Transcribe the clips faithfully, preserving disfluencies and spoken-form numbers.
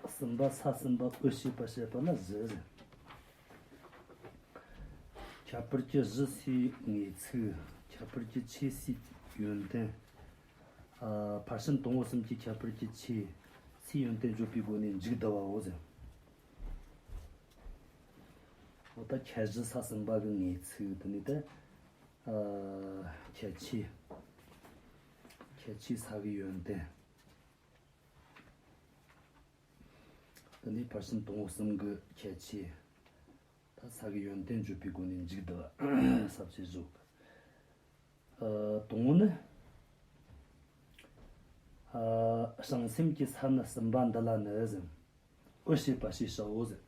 གསུམ་པ། ས་གསུམ་པ་འོད་བྱེད་པ་བཤད་པ་ལ་བཞི་རེད། ཁྱད་པར་གྱི་གཞི་སའི་ངེས་ཚིག་ཁྱད་པར་གྱི་ཆོས་སའི་ཡོན་ཏན། ཨ། ཕར་ཕྱིན་དང་པོ་གསུམ་གྱི་ཁྱད་པར་གྱི་ཆོས་སའི་ཡོན་ཏན་བརྗོད་པའི་སྒོ་ནས་མཇུག་བསྡུ་བའོ་ཟེར། འོ་ད་ཁྱད་གཞི་ས་གསུམ་པ་གི་ངེས་ཚིག་དེ་ནས་ད། ཨ། ཁྱད་ཆོས། ཁྱད་ཆོས་ས་གི་ཡོན་ཏན། དེ་ནས་ཕར་ཕྱིན་དང་པོ་གསུམ་གྱི་ཁྱད་ཆོས། ད་ས་གི་ཡོན་ཏན་བརྗོད་པའི་སྒོ་ནས་མཇུག་བསྡུ་བ་ཟབ་ཆོས་བཞི། ཨ། དང་པོ་ནི། ཨ། བྱང་སེམས་ཀྱི་ས་ནི་གསུམ་པ་འདི་ལ་ནི་ཟེར། འོད་བྱེད་པ་ཞེས་བྱའོ་ཟེར།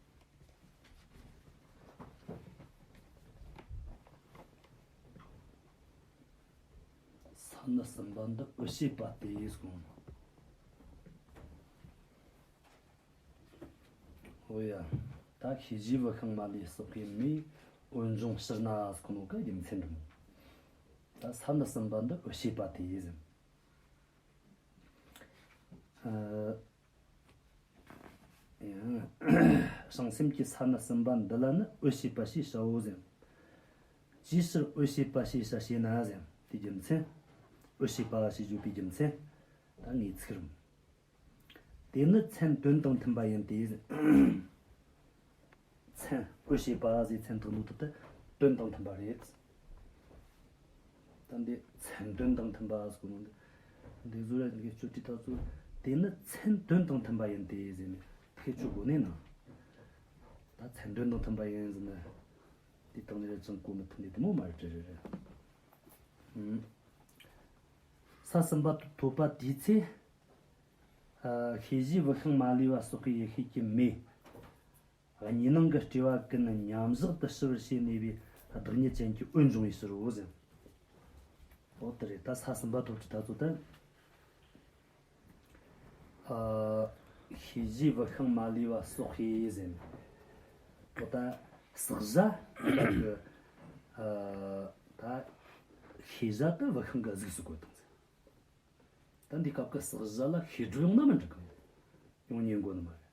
ས་ནི་གསུམ་པ་འདི་འོད་བྱེད་པ་སྟེ་གསུངས། འོ་ཡ། ད་ཤེས་བྱའི་དབུ་ཤིང་མ་ལུས་སོགས་ཀྱི་མེས་འོད་འབྱུང་ཕྱིར་ན་ཟེར་གོ་ནོ་གི་རྒྱུ་མཚན་འདི་མོ། ད་ས་ནི་གསུམ་པ་འདི་འོད་བྱེད་པ་སྟེ་ཟེར། ཨ། ཡང་། བྱང་སེམས་ཀྱི་ས་ནི་གསུམ་པ་འདི་ལ་ནི་འོད་བྱེད་པ་ཞེས་བྱའོ་ཟེར། ཅིའི་ཕྱིར་འོད་བྱེད་པ་ཞེས་བྱ་ཞེ་ན་ཟེར། དེའི་རྒྱུ་མཚན། འོད་བྱེད་པ་ཞེས་བརྗོད་པའི་རྒྱུ་མཚན། ད་ངེས་ཚིག་རེད། དེ་ནི་མཚན་དོན་དང་མཐུན་པ་ཡིན་ཏེ། མཚན། འོད་བྱེད་པ་ཟེར་མཚན་ཐོགས་ནོ་དེ་དོན་དང་མཐུན་པ་རེད། ད་འདི་མཚན་དོན་དང་མཐུན་པ་ཟེར་གོ་ནོ་འདི། འདི་ཟུར་ར་འདི་གི་སྤྱོད་བྲིས་ཐག་ཚོ། དེ་ནི་མཚན་དོན་དང་མཐུན་པ་ཡིན་ཏེ་ཟེར་ནས་ཐེ་ཆུ་གོ་ནས་ན། ད་མཚན་དོན་དང་མཐུན་པ་ཡིན་ཟེར་ན། དེ་དང་ནི་ར་ཅང་གོ་མི་ཐུབ་ནས་དེ་མོ་མ་རེད་རེད་རེད། ཨུམ། ས་གསུམ་པ་ཐོབ་པ་དེའི་ཚེ། ཨ། ཤེས་བྱའི་དབུ་ཤིང་མ་ལུས་པ་སོགས་ཀྱི་ཡེ་ཤེས་ཀྱི་མེ། གཉིས་སྣང་གི་སྤྲོས་པ་ཀུན་མཉམ་བཞག་ཏུ་ཞི་བར་བྱས་ནུས་པའི་བདག་ཉིད་ཅན་གྱི་འོད་འབྱུང་བའི་ཕྱིར་རོ་ཟེར། འོ་དེ་རེད། ད་ས་གསུམ་པ་ཐོབ་ཀྱི་ད་ཚོ་ད། ཨ། ཤེས་བྱའི་དབུ་ཤིང་མ་ལུས་པ་སོགས་ཀྱི་ཟེར། འོ་ད་བསགས་བྱ་གི། ཨ། ད་ཤེས་བྱ་དེ་དབུ་ཤིང་གི་གཟུགས་སུ་བཀོད་བཏང་ཟེར། ད་འདི་སྐབས་ཀྱི་བསགས་བྱ་ལ་ཤེས་སྒྲུབ་ཡོང་ན་མི་འགྲིག་གི། ཡོང་ཉན་དགོས་ནི་མ་རེད།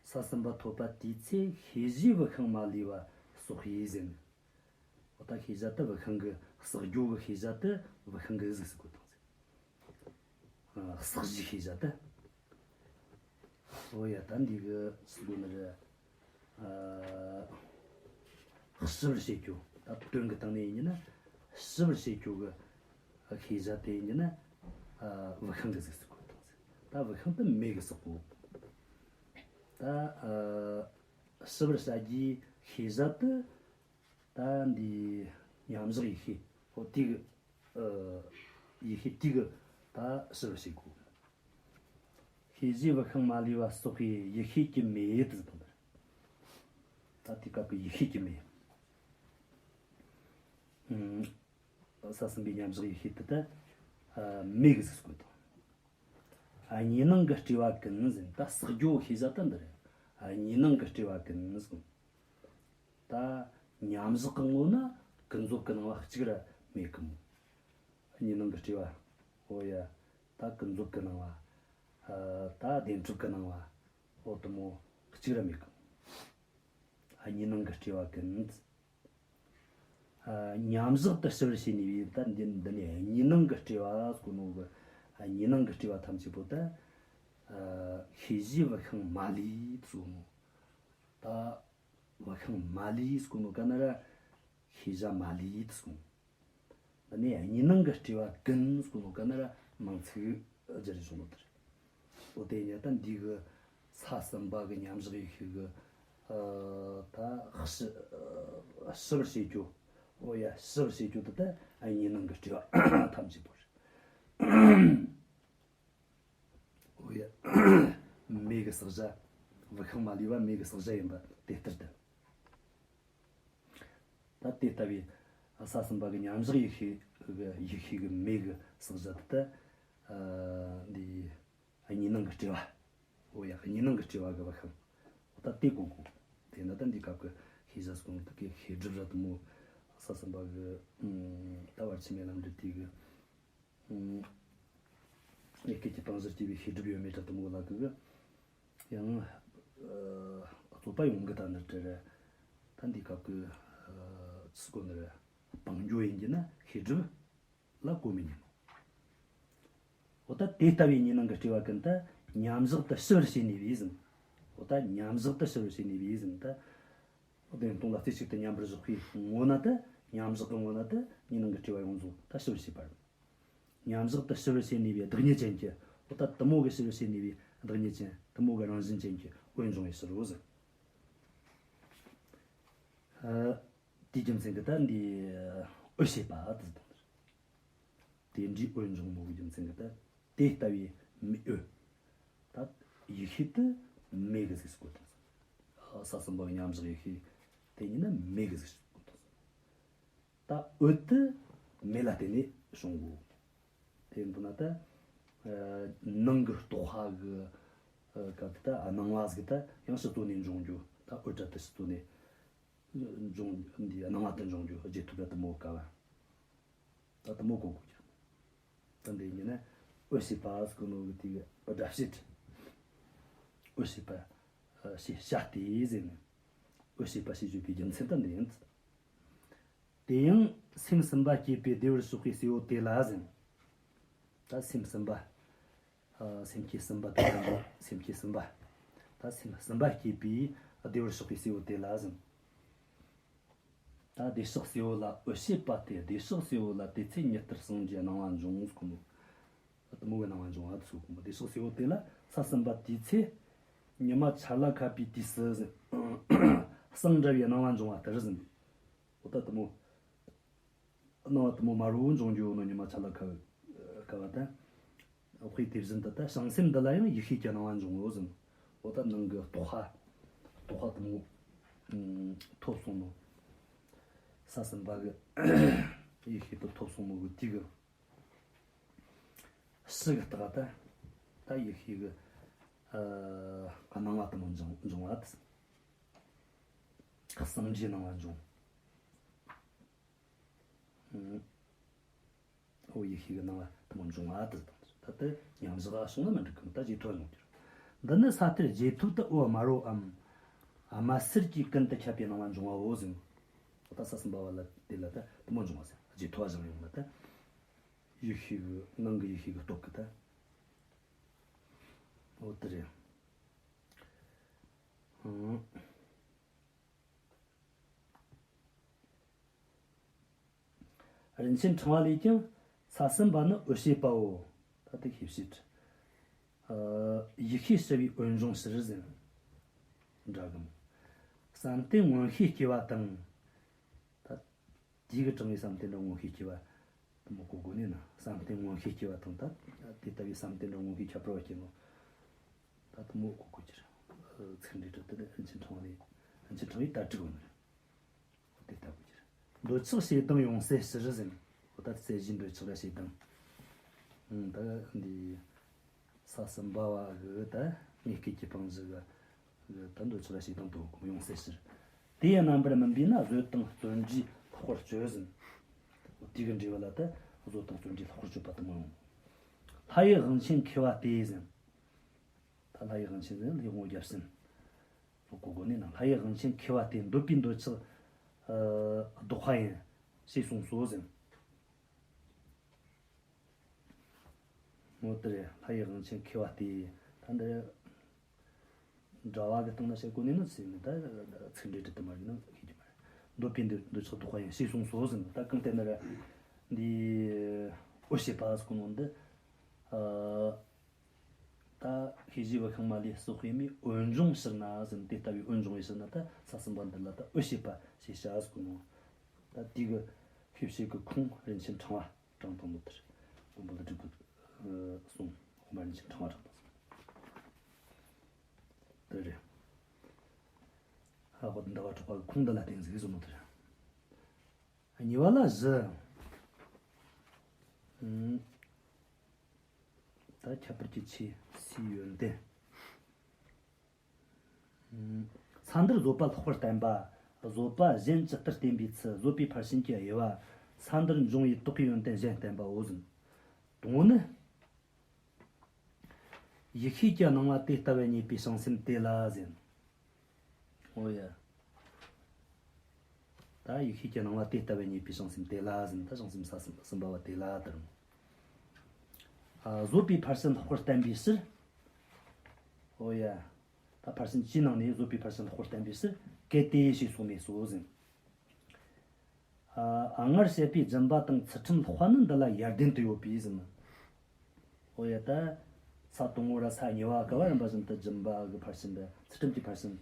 ས་གསུམ་པ་ཐོབ་པ་དེའི་ཚེ་ཤེས་བྱའི་དབུ་ཤིང་མ་ལུས་པ་སོགས་ཡིས་ཟེར་ནས། འོ་ད་ཤེས་བྱ་དེ་དབུ་ཤིང་གི་བསགས་རྒྱུ་གི་ཤེས་བྱ་དེ་དབུ་ཤིང་གི་གཟུགས་སུ་བཀོད་བཏང་ཟེར། ཨ། བསགས་བྱའི་ཤེས་བྱ་དེ། འོ་ཡ། ད་འདི་གི་སུ་དགོས་ནི་རེད། ཨ། ཞི་བར་བྱེད་རྒྱུ། ད་དོན་གྱི་སྟེང་ནས་ཡིན་ན་ཞི་བར་བྱེད་རྒྱུ་གི་ཤེས་བྱ་དེ་ཡིན་ན། ཨ། དབུ་ཤིང་གི་གཟུགས་སུ་བཀོད་བཏང་ཟེར། ད་དབུ་ཤིང་དེ་མེ་གིས་བསྲེག་གོ། ད། ཨ། ཞི་བར་བྱ་རྒྱུའི་ཤེས་བྱ་དེ། ད་འདི་མཉམ་བཞག་ཡེ་ཤེས། འོ་དེ་གི། ཨ། ཡེ་ཤེས་དེ་གིས་ད་ཞི་བར་བྱེད་དགོས། ཤེས་བྱའི་དབུ་ཤིང་མ་ལུས་པ་སོགས་ཀྱི་ཡེ་ཤེས་ཀྱི་མེ་དེ་ཟེར་དང་། ད་དེ་སྐབས་ཀྱི་ཡེ་ཤེས་ཀྱི་མེ། ཨུམ། ས་གསུམ་པའི་མཉམ་བཞག་ཡེ་ཤེས་དེ་ད། ཨ། མེ་གི་གཟུགས་སུ་བཀོད་དང་། ཨ། གཉིས་སྣང་གི་སྤྲོས་པ་ཀུན་ཟེར། ད་བསགས་རྒྱུ་ཤེས་བྱ་ད་འདི་རེད། ཨ། གཉིས་སྣང་གི་སྤྲོས་པ་ཀུན་ཟེར། ད་མཉམ་བཞག་གི་ངོ་ན་ཀུན་རྫོབ་ཀྱི་སྣང་བ་གཅིག་ར་མེད་གི་མོ། གཉིས་སྣང་གི་སྤྲོས་པ། འོ་ཡ། ད་ཀུན་རྫོབ་ཀྱི་སྣང་བ། ཨ། ད་བདེན་གྲུབ་ཀྱི་སྣང་བ། འོ་དེ་མོ་གཅིག་ར་མེད་གི་མོ། ཨ། གཉིས་སྣང་གི་སྤྲོས་པ་ཀུན། ཨ། མཉམ་བཞག་ཏུ་ཞི་བར་བྱས་ནས་པའི་ད་འདི་འདི་ནས་གཉིས་སྣང་གི་སྤྲོས་པ་ཟེར་གོ་ནོ་གི། ཨ། གཉིས་སྣང་གི་སྤྲོས་པ་ཐམས་ཅད་པོ་ད། ཨ། ཤེས་བྱའི་དབུ་ཤིང་མ་ལུས་ཟེར་གོ་ནོ། ད་དབུ་ཤིང་མ་ལུས་ཟེར་གོ་ནོ་ག་ན་ར་ཤེས་བྱ་མ་ལུས་ཟེར་གོ་ནོ། འདི་ནས་གཉིས་སྣང་གི་སྤྲོས་པ་ཀུན་ཟེར་གོ་ནོ་ག་ན་ར་མིང་ཚིག་སྦྱར་བྱུང་ནོ་དེ་རེད། འོ་དེ་ཉིད་ད་འདི་གི་ས་གསུམ་པ་གི་མཉམ་བཞག་ཡེ་ཤེས་གི། ཨ། ད་ཞི་ཞི་བར་བྱེད་རྒྱུ། འོ་ཡ། ཞི་བར་བྱེད་རྒྱུ་དེ་ད་གཉིས་སྣང་གི་སྤྲོས་པ་ཐམས་ཅད་པོ་རེད། འོ་ཡ། མེ་གི་བསགས་བྱ། དབུ་ཤིང་མ་ལུས་པ་མེ་གི་བསགས་བྱ་ཡིན་པ་དེ་ལྟར་ད། ད་དེ་ལྟ་བུའི་ས་གསུམ་པ་གི་མཉམ་བཞག་ཡེ་ཤེས་ཀྱི་ཡེ་ཤེས་ཀྱི་མེ་གི་བསགས་བྱ་དེ་ད། ཨ། འདི་གཉིས་སྣང་གི་སྤྲོས་པ། འོ་ཡ། གཉིས་སྣང་གི་སྤྲོས་པ་གི་དབུ་ཤིང་། འོ་ད་དེ་གོ་དགོས། དེ་ན་ད་འདི་སྐབས་ཀྱི་ཤེས་བྱ་ཟེར་གོ་ནོ་དེ་གི་ཤེས་སྒྲིབ་ར་དེ་མོ་ས་གསུམ་པ་གི། ཨུམ། ད་བར་ཆད་མེད་ལམ་འབྲས་དེ་གི། ཨུམ། ཡེ་ཤེས་ཀྱི་ དང་ཕྱིར་སྐྱེ་བའི་ཤེས་སྒྲིབ་ཡོད་མེད་དྲ་དུ་མོ་ལ་གི་ཡང་རྩོད་པ་ཡོང་གི་ད་ནི་དྲི་རེད། ད་འདི་སྐབས་ཀྱི་ཚིག་གོ་ནི་རེད། སྤང་འགྱོ་ཡིན་གྱི་ན་ཤེས་སྒྲིབ་ལ་གོ་མི་ཉན་ནོ། འོ་ད་དེ་ལྟ་བུའི་གཉིས་སྣང་གི་སྤྲོས་པ་ཀུན་ད་མཉམ་བཞག་ཏུ་ཞི་བར་བྱེད་ནུས་པས་ཟིན། འོ་ད་མཉམ་བཞག་ཏུ་ཞི་བར་བྱེད་ནུས་པས་ཟིན་ད། བདེན་སྟོང་ལ་རྩེ་གཅིག་ཏུ་མཉམ་པར་བཞག་པའི་ངོ་ན་ད་མཉམ་བཞག་གི་ངོ་ན་ད་གཉིས་སྣང་གི་སྤྲོས་པ་ཡོངས་རྫོགས་ད་ཞི་བར་བྱེད་པར། མཉམ་བཞག་ཏུ་ཞི་བར་བྱེད་ནུས་པའི་བདག་ཉིད་ཅན་གྱི། འོ་ད་དུ་མོ་གི་ཞི་བར་བྱེད་ནུས་པའི་བདག་ཉིད་ཅན་དུ་མོ་གི་རང་བཞིན་ཅན་གྱི་འོད་འབྱུང་བའི་ཕྱིར་རོ་ཟེར། ཨ། དེའི་རྒྱུ་མཚན་གྱིས་ད་འདི་འོད་བྱེད་པ་དེ་དང་། དེ་འདྲའི་འོད་འབྱུང་མོ་གི་རྒྱུ་མཚན་གྱིས་ད་དེ་ལྟ་བུའི་མི་འོད། ད་ཡིད་ཤེས་དེ་མེ་གི་གཟུགས་སུ་བཀོད་དང་། ས་གསུམ་པ་མཉམ་བཞག་ཡིད་ཤེས་དེ་ཉིད་ནི་མེ་གི་གཟུགས་སུ་བཀོད་དང་། ད་འོད་དེ་མེ་ལ་བརྟེན་ནས་བྱུང་གོ། དེ་འདི་ན་ད་ནང་གི་རྟོག་པ་གི་སྐབས་དེ་ད་སྣང་བ་ཟིག་ད་ཡང་ཕྱི་ཚོ་ནས་འབྱུང་རྒྱུ། ད་འོད་དྲ་དེ་ཕྱི་ཚོ་ནས་འབྱུང་འདི་སྣང་བ་དེ་འབྱུང་རྒྱུ་རྗེས་ཐོབ་ར་དུ་མོ་ཀ་བ། ད་དུ་མོ་གོ་གོ་ཀྱང་། ད་འདི་ཉིད་ནི་འོད་བྱེད་པ་ཟེར་གོ་ནོ་གི་དེ་གི་སྒྲ་བཤད། འོད་བྱེད་པ་ཞེས་བྱ་སྟེ་ཟེར་ནས། འོད་བྱེད་པ་ཞེས་བརྗོད་པའི་རྒྱུ་མཚན་ད་འདི་ཡིན། དེ་ཡང་སེམས་གསུམ་པ་སྐྱེས་པས་བདེ་བར་གཤེགས་པའི་གསོལ་བ་དེ་ལ་ཟེར། ད་སེམས་གསུམ་པ། ཨ། སེམས་བསྐྱེད་གསུམ་པ་དང་ལྡན་པའི་སེམས་བསྐྱེད་གསུམ་པ། ད་སེམས་གསུམ་པ་སྐྱེས་པས་བདེ་བར་གཤེགས་པའི་གསོལ་བ་དེ་ལ་ཟེར། ད་བདེ་གཤེགས་གསོལ་བ་ལ་འོད་བྱེད་པ་སྟེ། བདེ་གཤེགས་གསོལ་བ་ལ་དེ་ཚེ་ཉི་ལྟར་སངས་རྒྱས་སྣང་བ་འབྱུང་ཟེར་གོ་ནོ། དུ་མོ་གི་སྣང་བ་འབྱུང་བ་དུ་གོ་ནོ། བདེ་གཤེགས་གསོལ་བ་དེ་ལ་ས་གསུམ་པ་དེའི་ཚེ་ཉི་མ་ཆ་ལ་ཁ་པའི་དུས་སུ་ཟེར། གསང་འདྲ་བའི་སྣང་བ་འབྱུང་བ་ལྟར་ཟེར། འོ་ད་དུ་མོ། སྣང་བ་དུ་མོ་མ་རུ་འབྱུང་རྒྱུ་ནོ་ཉི་མ་ཆ་ལ་ཁ་ཁ་བ་དང་། དཔེ་དེ་བཞིན་དུ་ད་བྱང་སེམས་འདི་ལ་ཡང་ཡིད་ཤེས་ཀྱི་སྣང་བ་འབྱུང་ངོ་ཟེར། འོ་ད་ནང་གི་རྟོག་པ། རྟོག་པ་དུ་མོ་ཐོབ་སོང་ནོ། ས་གསུམ་པ་གི་ཡིད་ཤེས་དུ་ཐོབ་སོང་ནོ་གི་དེ་གི་ཕྱི་གི་རྟགས་ད། ད་ཡིད་ཤེས་གི་ཨ་སྣང་བ་དུ་མོ་འབྱུང་འབྱུང་བ་དེ། གསང་འདྲིའི་སྣང་བ་འབྱུང་། འོ་ཡིད་ཤེས་ཀྱི་སྣང་བ་དུ་མ་འབྱུང་བ་དེ་དང་། ད་ལྟ་མཉམ་བཞག་ག་སོང་ན་མི་འགྲིག་གི། ད་རྗེས་ཐོབ་ཡོང་རྒྱུ་རེད། འདི་ནི་ས་མཐར་རྗེས་ཐོབ་ཏུ་འོད་དམར་བོའམ། དམར་སེར་གྱིས་ཀུན་ཏུ་ཁྱབ་པའི་སྣང་བ་འབྱུང་བའོ་ཟེར། ད་ས་གསུམ་པ་བ་ལ་དེ་ལ་ད་དུ་མ་འབྱུང་བ་ཟེར། རྗེས་ཐོབ་བ་བཞག་ཡོང་ན་ད། ཡིད་ཤེས་ཀྱི་ནང་གི་ཡིད་ཤེས་ཀྱི་སྟོབས་ཀྱིས་ད། འོ་དེ་རེད། ཨང་། རིན་ཆེན་ཕྲེང་བ་ལས་ཀྱང་། ས་གསུམ་པ་ནི་འོད་བྱེད་པའོ། ད་དེ་ཤེས་བྱེད། ཨ། ཡིད་ཤེས་ཞི་བའི་འོད་འབྱུང་ཕྱིར་ཟེར། འདྲ་གམ། བསམ་གཏན་མངོན་ཤེས་སྐྱེ་བ་དང་། ད་དེ་གི་དྲངས་པའི་བསམ་གཏན་འདྲ་མངོན་ཤེས་སྐྱེ་བ། དུ་མོ་གོ་དགོས་ནས་ན། བསམ་གཏན་མངོན་ཤེས་སྐྱེ་བ་དང་། ད་དེ་ལྟ་བུའི་བསམ་གཏན་འདྲ་མངོན་ཤེས་ཁྱད་པར་བ་སྐྱེ་ནོ། ད་དུ་མོ་གོ་དགོས་ཀྱི་རེད། ཚིག་འགྲེལ་དྲི་དེ་ནི་རིན་ཆེན་ཕྲེང་བ་ནས། རིན་ཆེན་ཕྲེང་བའི་ད་དྲི་གོ་ནི་རེད། དེ་ལྟ་བུ་གྱུར། འདོད་ཆགས་ཞེ་སྡང་ཡོང་སའི་ཕྱིར་ཟེར། འོ་ད་རྩེ་གཞིའི་འདོད་ཆགས་ར་ཞེ་སྡང་། ཨང་། ད་འདི་ས་གསུམ་པ་བ་གི་ད་ངེས་སྐལ་གྱི་སྤང་བྱ་གི་གི་ད་འདོད་ཆགས་ར་ཞེ་སྡང་དུ་ཡོང་སའི་ཕྱིར། དེ་ཡི་རྣམ་པར་སྨིན་པས་ན་བཟོད་དང་བརྩོན་འགྲུས་ལྷག་པར་སྤྱོད་ཟེར། འོ་དེ་གི་འབྲས་བུ་ལ་ད་བཟོད་དང་བརྩོན་འགྲུས་ལྷག་པར་སྤྱོད་པ་དུ་མ་ཡོང་། ལྷ་ཡི་དབང་ཆེན་མཁས་པ་སྟེ་ཟེར། ད་ལྷ་ཡི་དབང་ཆེན་ཟེར་ལྷའི་དབང་བོ་བརྒྱ་བྱིན། སོགས་གོ་དགོས་ནས་ན། ལྷ་ཡི་དབང་ཆེན་མཁས་པ་སྟེ། འདོད་པའི་འདོད་ཆགས་ཨ་ལྡོག་པ་ཡིན། ཞེས་གསུངས་སོ་ཟེར། འོ་དེ་རེད། ལྷ་ཡི་དབང་ཆེན་མཁས་པ་སྟེ། ད་འདི་འདྲ་བ་གི་སྟེང་ན་བཤད་གོ་ནས་ན་ཟེར་ནས། ད་ཚིག་འགྲེལ་དྲི་དུ་མ་རིག་ན་ཤེས་ཀྱི་མ་རེད། འདོད་པའི་འདོད་འདོད་ཆགས་ལྡོག་པ་ཡིན། ཞེས་གསུངས་སོ་ཟེར་ནས། ད་གང་ལྟར་ན་ར་འདི་འོད་བྱེད་པ་ཟེར་གོ་ནོ་འདི་ཨ། ད་ཤེས་བྱའི་བུ་ཤིང་མ་ལུས་སུ་དཔེ་མེད། འོད་འབྱུང་ཕྱིར་ན་ཟེར། དེ་ལྟ་བུའི་འོད་འབྱུང་བའི་ཕྱིར་ན་ད་ས་གསུམ་པ་འདི་ལ་ད་འོད་བྱེད་པ་ཞེས་བྱ་ཟེར་གོ་ནོ། ད་དེ་གི་ཤེས་བྱེད་ཀྱི་ཁུངས་རིན་ཆེན་ཕྲེང་བ་དྲངས་དང་ནོ་དེར། མགོན་པོ་ཀླུ་སྒྲུབ་ཀྱི་གསུང་དབུ་མ་རིན་ཆེན་ཕྲེང་བ་དྲངས་དང་ཟེར། དེ་རེད། ཧ་གོ་ད་འདི་བ་གྲགས་པ་གི་ཁུངས་འདི་ལ་བརྟེན་ཟིག་གསུངས་ནོ་དེར། གཉིས་པ་ལ་བཞི། ཨུམ། ད་ཁྱད་པར་གྱི་ཆོས་སའི་ཡོན་ཏན། ཨུམ། ས་འདིར་བཟོད་པ་ལྷག་པར་བསྟན་པ། བཟོད་པ་གཞན་ཇི་ལྟར་བསྟན་པའི་ཚུལ། བཟོད་པའི་ཕར་ཕྱིན་གྱི་དབྱེ་བ། ས་འདིར་འབྱུང་བའི་དག་པའི་ཡོན་ཏན་གཞན་བསྟན་པའོ་ཟེར། དང་པོ་ནི། ཡིད་ཤེས་ཀྱི་སྣང་བ་དེ་ལྟ་བུ་རྙེད་པའི་བྱང་སེམས་དེ་ལ་ཟེར། འོ་ཡ། ད་ཡིད་ཤེས་ཀྱི་སྣང་བ་དེ་ལྟ་བུ་རྙེད་པའི་བྱང་སེམས་དེ་ལ་ཟེར། ད་བྱང་སེམས་ས་གསུམ་པ་བ་དེ་ལ་དང་། ཨ། བཟོད་པའི་ཕར་ཕྱིན་ལྷག་པར་བསྟན་པའི་ཕྱིར། འོ་ཡ། ད་ཕར་ཕྱིན་བཅུའི་ནང་ནས་བཟོད་པའི་ཕར་ཕྱིན་ལྷག་པར་བསྟན་པའི་ཕྱིར་གལ་ཏེ་ཞེས་གསུངས་ནས་སོ་ཟེར། ཨ། སྔར་བཤད་པའི་སྦྱིན་པ་དང་ཚུལ་ཁྲིམས་ལྷག་པ་ནི་འདི་ལ་ཡར་ལྡན་དུ་ཡོད་པས་ཟེར་ན། འོ་ཡ། ད་ས་དང་པོ་ར་ས་གཉིས་པ་ག་བ་རིམ་པ་བཞིན་དུ་སྦྱིན་པ་གི་ཕར་ཕྱིན་དང་ཚུལ་ཁྲིམས་ཀྱི་ཕར་ཕྱིན་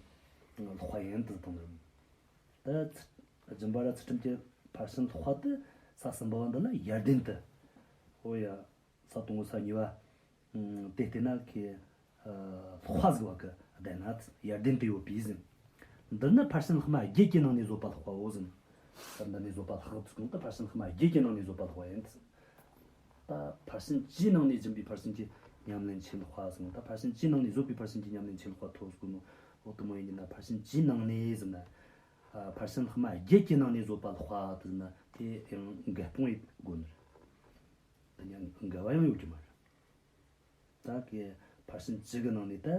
ལྷག་པ་ཡིན་དུ་བཏང་ནས། ད་སྦྱིན་པ་ར་ཚུལ་ཁྲིམས་ཀྱི་ཕར་ཕྱིན་ལྷག་པ་དེ་ས་གསུམ་པ་བ་འདི་ལ་ཡར་ལྡན་དུ། འོ་ཡ། ས་དང་པོ་ས་གཉིས་པ། ཨ། དེ་བལྟས་ན་ཁོ། ཨ། ལྷག་པ་ཟིག་བ་གི་བསྡད་ན་ཡར་ལྡན་དུ་ཡོད་པས་ཟེར། འདི་ནི་ཕར་ཕྱིན་ལྷག་མ་བརྒྱད་ཀྱི་ནང་ནས་བཟོད་པ་ལྷག་པའོ་ཟེར། ད་འདི་ནས་བཟོད་པ་ལྷག་ཏུ་དགོངས་ཏེ་ཕར་ཕྱིན་ལྷག་མ་བརྒྱད་ཀྱི་ནང་ནས་བཟོད་པ་ལྷག་པ་ཡིན། ད་ཕར་ཕྱིན་བཅུའི་ནང་ནས་སྦྱིན་པའི་ཕར་ཕྱིན་གྱི་ཉམས་ལེན་ཆེས་ལྷག་པ་ཟེར། ད་ཕར་ཕྱིན་བཅུའི་ནང་ནས་བཟོད་པའི་ཕར་ཕྱིན་གྱི་ཉམས་ལེན་ཆེས་ལྷག་པ་ཐོབ་ཟེར་གོ་ནོ། འོ་དེ་མོ་ཡིན་ན་ཕར་ཕྱིན་བཅུའི་ནང་ནས་ཟེར་ན། ཨ། ཕར་ཕྱིན་ལྷག་མ་བརྒྱད་ཀྱི་ནང་ནས་བཟོད་པ་ལྷག་པ་དེ་ན་དེ་ཡང་འགལ་སྤོང་ཡེད་དགོས་ནི་རེད། དེ་ཡང་འགལ་བ་ཡང་ཡོད་རྒྱུ་མ་རེད། ད་གི་ཕར་ཕྱིན་བཅུ་གི་ནང་ནས་ད།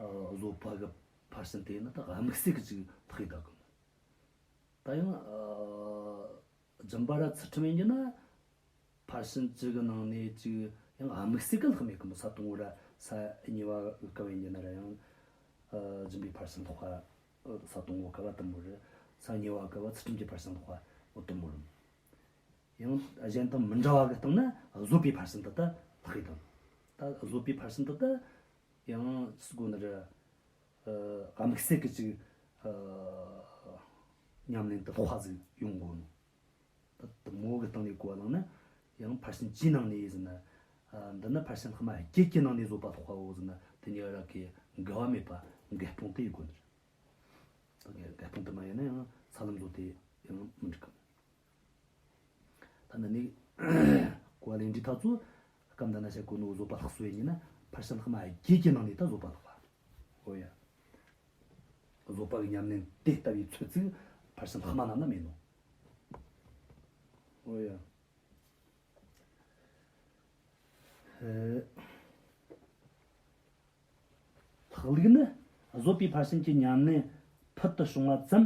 ཨ། བཟོད་པ་གི་ཕར་ཕྱིན་དེ་ནི་ད་དམིགས་བསལ་གི་ཅིག་ལྷག་ཡེད་ད་གི། ད་ཡང་། ཨ། སྦྱིན་པ་ར་ཚུལ་ཁྲིམས་ཡིན་རྒྱུ་ན། ཕར་ཕྱིན་བཅུ་གི་ནང་ནས་ཅིག་ཡང་དམིགས་བསལ་གི་ལྷག་མེད་གི་མོ། ས་དང་པོ་ར་ས་གཉིས་པ་གི་སྐབས་ཡིན་རྒྱུ་ན་ར་ཡང་། ཨ། སྦྱིན་པའི་ཕར་ཕྱིན་ལྷག་པ། ཨ། ས་དང་པོ་སྐབས་བ་དེ་མོ་རེད། ས་གཉིས་པ་སྐབས་བ་ཚུལ་ཁྲིམས་ཀྱི་ཕར་ཕྱིན་ལྷག་པ་འོ་དེ་མོ་རེད། ཡང་གཞན་དང་མི་འདྲ་བ་གི་སྟེང་ན་བཟོད་པའི་ཕར་ཕྱིན་དེ་ད་ལྷག་ཡེད་དང་། ད་བཟོད་པའི་ཕར་ཕྱིན་དེ་ད་ཡང་ཅི་ཟེར་དགོས་ནི་རེད། ཨ། དམིགས་བསལ་གི་ཅིག་ཨ། ཉམས་ལེན་དུ་ལྷག་པ་ཟིག་ཡོང་དགོས་ནོ། ད་དེ་མོ་གི་སྟེང་ནས་གོ་བ་བླངས་ན་ཡང་ཕར་ཕྱིན་བཅུའི་ནང་ནས་ཟེར་ན། ཨ། འདི་ནི་ཕར་ཕྱིན་ལྷག་མ་བརྒྱད་ཀྱི་ནང་ནས་བཟོད་པ་ལྷག་པའོ་ཟེར་ན་དེ་གཉིས་ར་གི་འགལ་བ་མེད་པ་འགལ་སྤོང་དེ་ཡེད་དགོས་ནི་རེད། ད་འགལ་སྤོང་དེ་མ་ཡིན་ན་ཡང་ས་ལམ་བཟོ་དེ་ཡང་མི་འགྲིག་གི། ད་འདི་ནས་གོ་བ་ལེན་དུས་ཐག་ཚོ་སྐབས་འདི་ན་བཤད་གོ་ནོ་བཟོད་པ་ལྷག་སོ་ཡིན་ན་ཕར་ཕྱིན་ལྷག་མ་བརྒྱད་ཀྱི་ནང་ནས་ད་བཟོད་པ་ལྷག་པ། འོ་ཡ། བཟོད་པ་གི་ཉམས་ལེན་དེ་ལྟ་བུའི་ཚོད་ཅིག་ཕར་ཕྱིན་ལྷག་མ་རྣམས་ན་མེད་ནོ། འོ་ཡ། ཨེ། ལྷག་ལུགས་ནི། བཟོད་པའི་ཕར་ཕྱིན་གྱི་ཉམས་ལེན་ཕུལ་དུ་བྱུང་བ་ཙམ་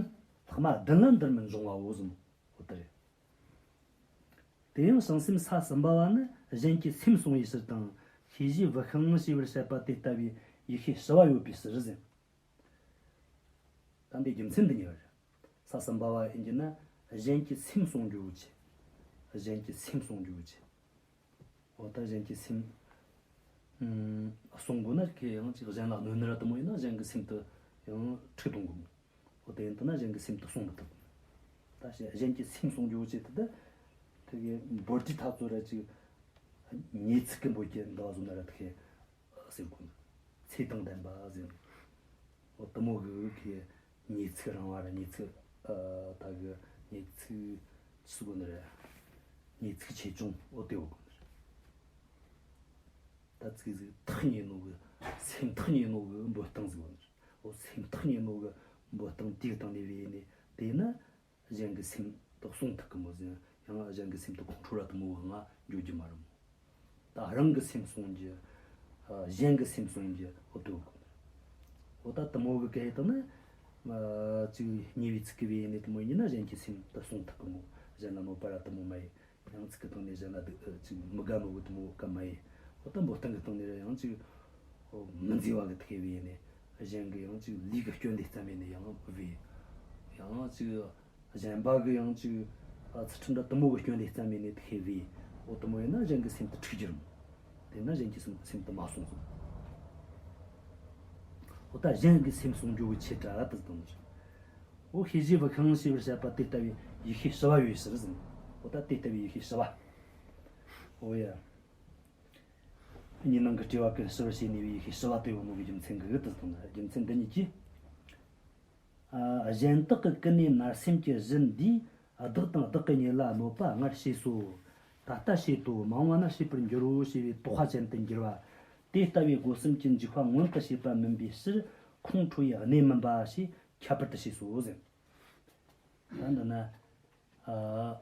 ལྷག་མ་བདུན་ལ་འདིར་མི་འབྱུང་བའོ་གསུངས། འོ་དེ་རེད། དེ་ཡང་བྱང་སེམས་ས་གསུམ་པ་བ་ནི་གཞན་གྱི་སེམས་བསྲུང་བའི་ཕྱིར་དང་ཤེས་བཞིན་བུ་ཤིང་ཞེས་པར་བཤད་པ་དེ་ལྟ་བུའི་ཡིད་ཤེས་ཞི་བ་ཡོད་པའི་ཕྱིར་ཟེར། ད་འདི་རྒྱུ་མཚན་འདི་གཉིས་པ་རེད། ས་གསུམ་པ་བ་ཡིན་རྒྱུ་ན་གཞན་གྱི་སེམས་བསྲུང་རྒྱུ་བོ་ཆེ། གཞན་གྱི་སེམས་བསྲུང་རྒྱུ་བོ་ཆེ། འོ་ད་གཞན་གྱི་སེམས། ཨུམ། བསྲུང་དགོས་ན་ཁོས་ཡང་ཅིག་གཞན་ལ་གནོད་ནི་ར་དེ་མོ་ཡིན་ན་གཞན་གྱི་སེམས་དེ་ཡང་འཁྲུག་གཏོང་དགོས། འོ་དེ་ཡིན་དུས་ན་གཞན་གྱི་སེམས་དེ་བསྲུང་མི་ཐུབ། ད་གཞན་གྱི་སེམས་བསྲུང་རྒྱུ་བོ་ཆེ་དེ་ད་ཁོ་གི་འབོད་རྒྱུའི་ཐག་ཚོད་ར་ཅིག་ཉེས་ཚིག་གི་འབོད་རྒྱུ་འདི་བ་བཟོ་ན་ར་དེ་ཁོས་ཟེར་དགོས། ཚེ་དང་ལྡན་པ་ཟེར། འོ་དེ་མོ་གི་ཁོས་ཉེས་ཚིག་རིང་བ་ར་ཉེས་ཚིག་ཨ། ད་གི་ཉེས་ཚིག་ཅི་ཟེར་དགོས་ནི་རེད། ཉེས་ཚིག་ཆེ་ཆུང་འོ་དེ་འབོད་དགོས་ནི་རེད། ད་ཚིག་ཟིག་ཐག་ཉེ་ནོ་གི། སེམས་ཐག་ཉེ་ནོ་གི་འབོད་སྟངས་ཟིག་འོ་ནི་རེད། འོ་སེམས་ཐག་ཉེ་ནོ་གི་འབོད་སྟངས་དེའི་སྟེང་ནས་བས་ནས་དེ་ན། གཞན་གྱི་སེམས་དེ་བསྲུང་ཐུབ་གི་མོ་ཟེར། ཡང་གཞན་གྱི་སེམས་དེ་ཁོང་ཁྲོ་ར་དེ་མོ་གི་ང་འགྱོ་རྒྱུ་མ་རེད་མོ། ད་རང་གི་སེམས་བསྲུང་རྒྱུ། ཨ། གཞན་གྱི་སེམས་བསྲུང་རྒྱུ་འོ་དེ་གོ། འོ་ད་དེ་མོ་གི་སྐད་དེ་ནི། ཨ། ཅིག་ཉེས་པའི་ཚིག་གི་བས་ནས་དེ་མོ་ཡིན་ན་གཞན་གྱི་སེམས་དེ་བསྲུང་ཐུབ་གི་མོ། གཞན་ལ་གནོད་པ་ར་དེ་མོ་མ་ཡིན། ཡང་ཚིག་གི་སྟེང་ནས་གཞན་ལ་སྡུག་ཅིག་མི་དགའ་ནོ་གི་དེ་མོ་ག་མ་ཡིན། འོ་ད་འབོད་སྟངས་གི་སྟེང་ནས་ར་ཡང་ཅིག་མི་མཛེས་པ་གི་ཐད་བས་ནས་གཞན་གི་ཡང་ཅིག་ལུས་གི་སྐྱོན་དེ་ཙམ་མེད་ནས་ཡང་བས། ཡང་ཅིག་གཞན་པ་གི་ཡང་ཅིག་ཨ། ཚུལ་ཁྲིམས་འདྲ་དེ་མོ་གི་སྐྱོན་དེ་ཙམ་མེད་ནས་ཐད་བས། འོ་དེ་མོ་ཡིན་ན་གཞན་གི་སེམས་དེ་འཁྲུག་རྒྱུ་རེད། དེ་ན་གཞན་གྱི་སེམས་སེམས་དེ་མ་བསྲུང་ཟེར། འོ་ད་གཞན་གི་སེམས་བསྲུང་རྒྱུ་གི་ཆེ་དྲགས་དེ་དང་། འོ་ཤེས་བཞིན་བུ་ཤིང་ཞེས་པར་བཤད་པ་དེ་ལྟ་བུའི་ཡིད་ཤེས་ཞི་བ་ཡོད་ཕྱིར་ཟེར། འོ་ད་དེ་ལྟ་བུའི་ཡིད་ཤེས་ཞི་བ། འོ་ཡ། གཉིས་སྣང་གི་སྤྲོས་པ་ཀུན་ཞི་བར་བྱས་ནུས་པའི་ཡིད་ཤེས་ཞི་བ་དེ་ཡོད་ནོ་གི་རྒྱུ་མཚན་གི་དེ་དང་། རྒྱུ་མཚན་འདི་གཉིས་ཀྱིས། ཨ། གཞན་དག་གི་ཀུན་ནས་མནར་སེམས་ཀྱི་གཞི་འདིས། བདག་དང་བདག་གི་ཉིད་ལ་གནོད་པ་སྔར་བྱས་སོ། ད་ལྟ་བྱེད་དོ། མ་འོངས་པ་ན་བྱེད་པར་འགྱུར་རོ་ཞེས་པའི་དོགས་པ་ཅན་དུ་འགྱུར་བ། དེ་ལྟ་བུའི་སྒོ་གསུམ་གྱི་འཇུག་པ་མངོན་དུ་བྱེད་པ་མིན་པའི་ཕྱིར་ཁོང་ཁྲོ་ཡི་གནས་མིན་པ་ཞེས་ཁྱད་པར་དུ་བྱས་སོ་ཟེར། ད་འདི་ན། ཨ།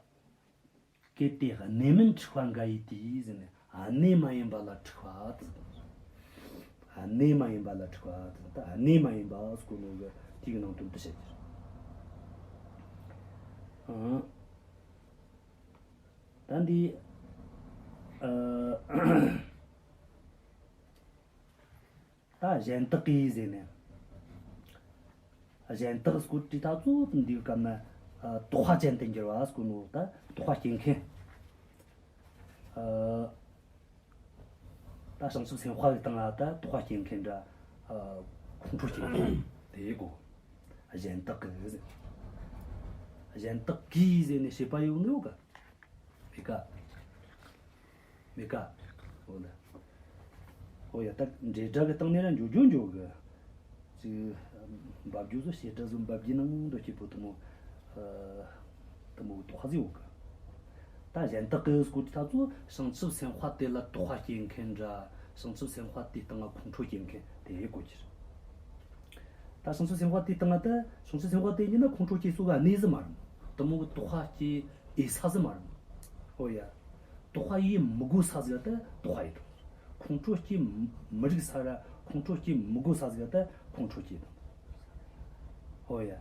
གལ་ཏེ་གནས་མིན་འཁྲུག་པ་འགའ་ཡིས་དེ་ཟེར་ནས་གནས་མ་ཡིན་པ་ལ་འཁྲུག་པ་དེ་ཟེར། གནས་མ་ཡིན་པ་ལ་འཁྲུལ་བ་དང་། ད་གནས་མ་ཡིན་པ་ཟེར་གོ་ནོ་གི་དེ་གི་ནང་དོན་དེ་བཤད་རྒྱུ་རེད། ཨང་། ད་འདི་ཨ། ད་གཞན་དག་གིས་ཟེར་ནས། གཞན་དག་སྐོར་དྲིས་ད་གཙོ་བོ་འདིའི་སྐབས་ན། ཨ། དོགས་པ་ཅན་དུ་འགྱུར་བ་ཟེར་གོ་ནོ། ད་དོགས་པ་སྐྱེ་མཁན། ཨ། ད་བྱང་ཆུབ་སེམས་དཔའ་གི་སྟེང་ལ་ད་དོགས་པ་སྐྱེ་མཁན་འདྲ། ཨ། ཁོང་ཁྲོ་སྐྱེ་མཁན་དེ་གོ། གཞན་དག་གིས་ཟེར། གཞན་དག་གིས་ཟེར་ནས་བྱེད་པ་ཡོད་ནི་ཡོད་ག་མེད་ཀ་མེད་ཀ་འོ་ན། ཨོ་ཡ། ད་འབྲེལ་སྒྲ་གི་སྟེང་ནས་ར་འཇོག་རྒྱུ་འཇོག་གི། ཅིག་འབབ་རྒྱུ་བཟོ་བྱེད་སྒྲ་བཟོ་འབབ་རྒྱུ་ནང་འདོད་སྐྱེ་པོ་དུ་མོ། ཨ། དུ་མོ་གི་དོགས་པ་ཟིག་ཡོད་གི། ད་གཞན་དག་གི་སྐོར་དེ་ད་ཚོ་བྱང་ཆུབ་སེམས་དཔའ་དེ་ལ་དོགས་པ་སྐྱེ་མཁན་འདྲ། བྱང་ཆུབ་སེམས་དཔའ་དེའི་སྟེང་ལ་ཁོང་ཁྲོ་སྐྱེ་མཁན་དེ་གོ་རྒྱུ་རེད། ད་བྱང་ཆུབ་སེམས་དཔའ་དེའི་སྟེང་ལ། ད་བྱང་ཆུབ་སེམས་དཔའ་དེ་ཡིན་ན་ཁོང་ཁྲོ་སྐྱེ་ས་གི་གནས་ཟིག་མ་རེད། དུ་མོ་གི་དོགས་པ་སྐྱེ་འོས་ས་ཟིག་མ་རེད། ཨོ་ཡ། དོགས་པ་ཡེད་མི་དགོས་ས་ཟིག་ལ་ད་དོགས་པ་ཡེད་དང་། ཁོང་ཁྲོ་སྐྱེ་མི་རིགས་ས་ར། ཁོང་ཁྲོ་སྐྱེ་མི་དགོས་ས་ཟིག་ལ་ད་ཁོང་ཁྲོ་སྐྱེ་དང་། ཨོ་ཡ།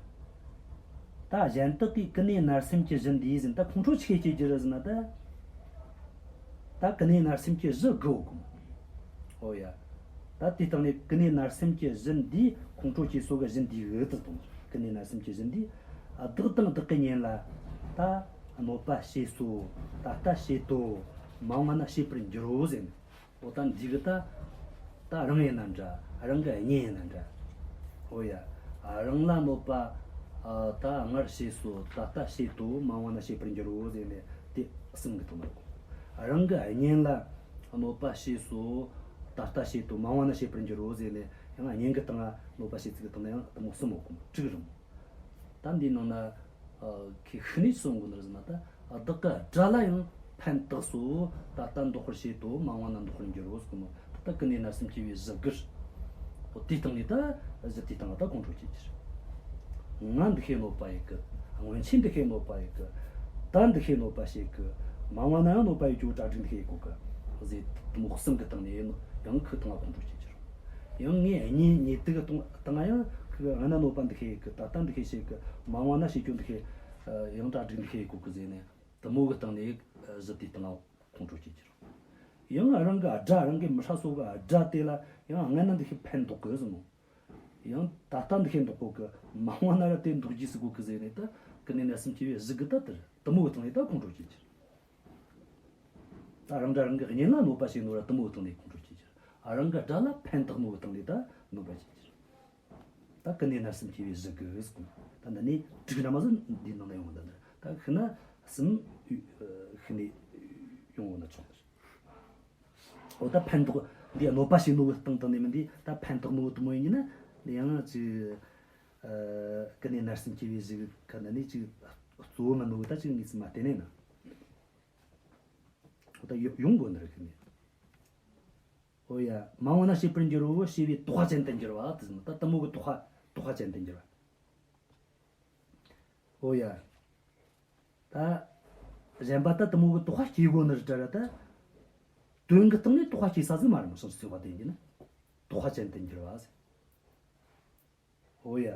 ད་གཞན་དག་གིས་ཀུན་ནས་མནར་སེམས་ཀྱི་གཞི་འདིས་ཟེར། ད་ཁོང་ཁྲོ་ཆི་སྐྱེ་རྒྱུ་རེད་ཟེར་ན། ད་ད་ཀུན་ནས་མནར་སེམས་ཀྱི་གཞི་དགུ་ཡོད་གི་མོ། ཨོ་ཡ། ད་དེའི་སྟེང་ནས་ཀུན་ནས་མནར་སེམས་ཀྱི་གཞི་འདིས། ཁོང་ཁྲོ་སྐྱེ་ས་གི་གཞི་འདིས་འོས་དུ་དང་། ཀུན་ནས་མནར་སེམས་ཀྱི་གཞི་འདིས། བདག་དང་བདག་གི་གཉེན་ལ་ད་གནོད་པ་བྱེད་སོ། ད་ལྟ་བྱེད་དོ། མ་འོངས་ན་བྱེད་པར་འགྱུར་རོ་ཟེར་ནས། ཨོ་ད་འདི་གི་ད་ད་རང་ཡིན་ན་འདྲ། རང་གི་གཉེན་ཡིན་ན་འདྲ། ཨོ་ཡ། རང་ལ་གནོད་པ། ཨ། ད་སྔར་བྱས་སོ། ད་ལྟ་བྱེད་དོ། མ་འོངས་ན་བྱེད་པར་འགྱུར་རོ་ཟེར་ནས་དེ་གསུམ་གི་དོན་ལ་གོ། རང་གི་གཉེན་ལ་གནོད་པ་བྱས་སོ། ད་ལྟ་བྱེད་དོ། མ་འོངས་ན་བྱེད་པར་འགྱུར་རོ་ཟེར་ནས། ཡང་གཉེན་གི་སྟེང་ལ་གནོད་པ་བྱེད་ཚུལ་གི་སྟེང་ན་ཡང་དེ་མོ་གསུམ་ཡོད་གོ། དྲུག་རེད་མོ། ད་འདིའི་ནང་ན། ཨ། ཁོས་ཤུགས་ནས་གསུང་གོ་ནི་རེད་ཟེར་ན། ད་བདག་གི་དགྲ་ལ་ཡང་ཕན་བཏགས་སོ། ད་ལྟ་འདོགས་པར་བྱེད་དོ། མ་འོངས་ན་འདོགས་པར་འགྱུར་རོ་ཟེར་གོ་ནོ། ད་ལྟ་ཀུན་ནས་མནར་སེམས་སྐྱེ་བའི་གཞི་དགུ་རེད། འོ་དེའི་སྟེང་ནས་ད་གཞི་དེའི་སྟེང་ལ་ད་ཁོང་ཁྲོ་སྐྱེ་རྒྱུ་རེད། ང་འདི་ཤེས་གནོད་པ་ཡེད་གི། སྔོན་ཆད་འདི་ཤེས་གནོད་པ་ཡེད་གི། ད་འདི་ཤེས་གནོད་པ་བྱེད་གི། མ་འོངས་ན་ཡང་གནོད་པ་ཡེད་རྒྱུ་གྲ་སྒྲིག་འདི་ཤེས་ཡེད་གོ་གི་ཟེར། དེ་མོ་གསུམ་གི་སྟེང་ནས་ཡང་ཁོའི་སྟེང་ལ་ཁོང་ཁྲོ་སྐྱེ་རྒྱུ་རེད། ཡང་ངའི་གཉེན་ཉེ་དུ་གི་སྟེང་ཡང་ཁོས་སྔ་ན་གནོད་པ་འདི་ཤེས་ཡེད་གི། ད་ལྟ་འདི་ཤེས་བྱེད་གི། མ་འོངས་ན་བྱེད་རྒྱུ་འདི་ཤེས། ཡང་གྲ་སྒྲིག་འདི་ཤེས་ཡེད་གོ་གི་ཟེར་ནས། དེ་མོ་གི་སྟེང་ནས་གཞི་དེའི་སྟེང་ལ་ཁོང་ཁྲོ་སྐྱེ་རྒྱུ་རེད། ཡང་རང་གི་དགྲ། རང་གི་མི་ཧྲ་སོ་གི་དགྲ་དེ་ལ་ཡང་སྔ་ན་འདི་ཤེས་ཕན་འདོགས་གི་ཟེར་མོ། ཡང་ད་ལྟ་འདི་ཤེས་འདོགས་གོ་གི། མ་འོངས་ན་ར་དེ་འདོགས་རྒྱུ་ཟེར་གོ་གི་ཟེར་ནས། ད་ཀུན་ནས་མནར་སེམས་སྐྱེ་བའི་གཞི་གི་ད་དེ་རེད། དེ་མོ་གི་སྟེང་ནས་ད་ཁོང་ཁྲོ་སྐྱེ་རྒྱུ་རེད། ད་རང་དགྲ་རང་གི་གཉེན་ལ་གནོད་པ་བྱེད་ནོ་ར་དེ་མོ་གི་སྟེང་ནས་ཁོང་ཁྲོ་སྐྱེ་རྒྱུ་རེད། རང་གི་དགྲ་ལ་ཕན་བཏགས་ནོ་གི་སྟེང་ནས་ད་གནོད་པ་བྱེད་རྒྱུ་རེད། ད་ཀུན་ནས་མནར་སེམས་སྐྱེ་བའི་གཞི་གི་ཟེར་གོ། ད་འདི་ནས་དྲུག་འདྲ་མོ་ཟིག་འདིའི་ནང་ན་ཡོང་བ། ད་འདི་ད་ཤི་ན་གསུམ་ཤི་ནས་ཡོང་བ་ན་ཆོག་ནི་རེད། འོ་ད་ཕན་འདོགས་འདི་གནོད་པ་བྱེད་ནོ་གི་སྟེང་དུ་ནས་མིན། འདི་ད་ཕན་འདོགས་ནོ་གི་དེ་མོ་ཡིན་ན། འདི་ཡང་ཅིག་ཨ། ཀུན་ནས་མནར་སེམས་སྐྱེ་བའི་གཞི་གི་ཁ་ནས་ནི་ཅིག་གཙོ་བོ་མིན་ནོ་གི་ད་ཅིག་ངེས་སུ་མ་བསྟན་ནས་ན། འོ་ད་ཡོ་ཡོང་དགོས་ནི་རེད་ཁི་ནས། ཨོ་ཡ། མ་འོངས་ན་བྱེད་པར་འགྱུར་རོ། བྱས་པའི་དོགས་པ་ཅན་དུ་འགྱུར་བ་དེ་ཟེར་ན། ད་དེ་མོ་གི་དོགས་པ། དོགས་པ་ཅན་དུ་འགྱུར་བ། ཨོ་ཡ། ད་གཞན་པ་ད་དེ་མོ་གི་དོགས་པ་སྐྱེ་དགོས་ནི་རེད་དྲ་ར། ད་དོན་གི་སྟེང་ནས་དོགས་པ་སྐྱེ་ས་ཟིག་མ་རེད་མོ། བྱང་ཆུབ་སེམས་དཔའ་དེ་ཡིན་ན་དོགས་པ་ཅན་དུ་འགྱུར་བ་ཟེར། ཨོ་ཡ།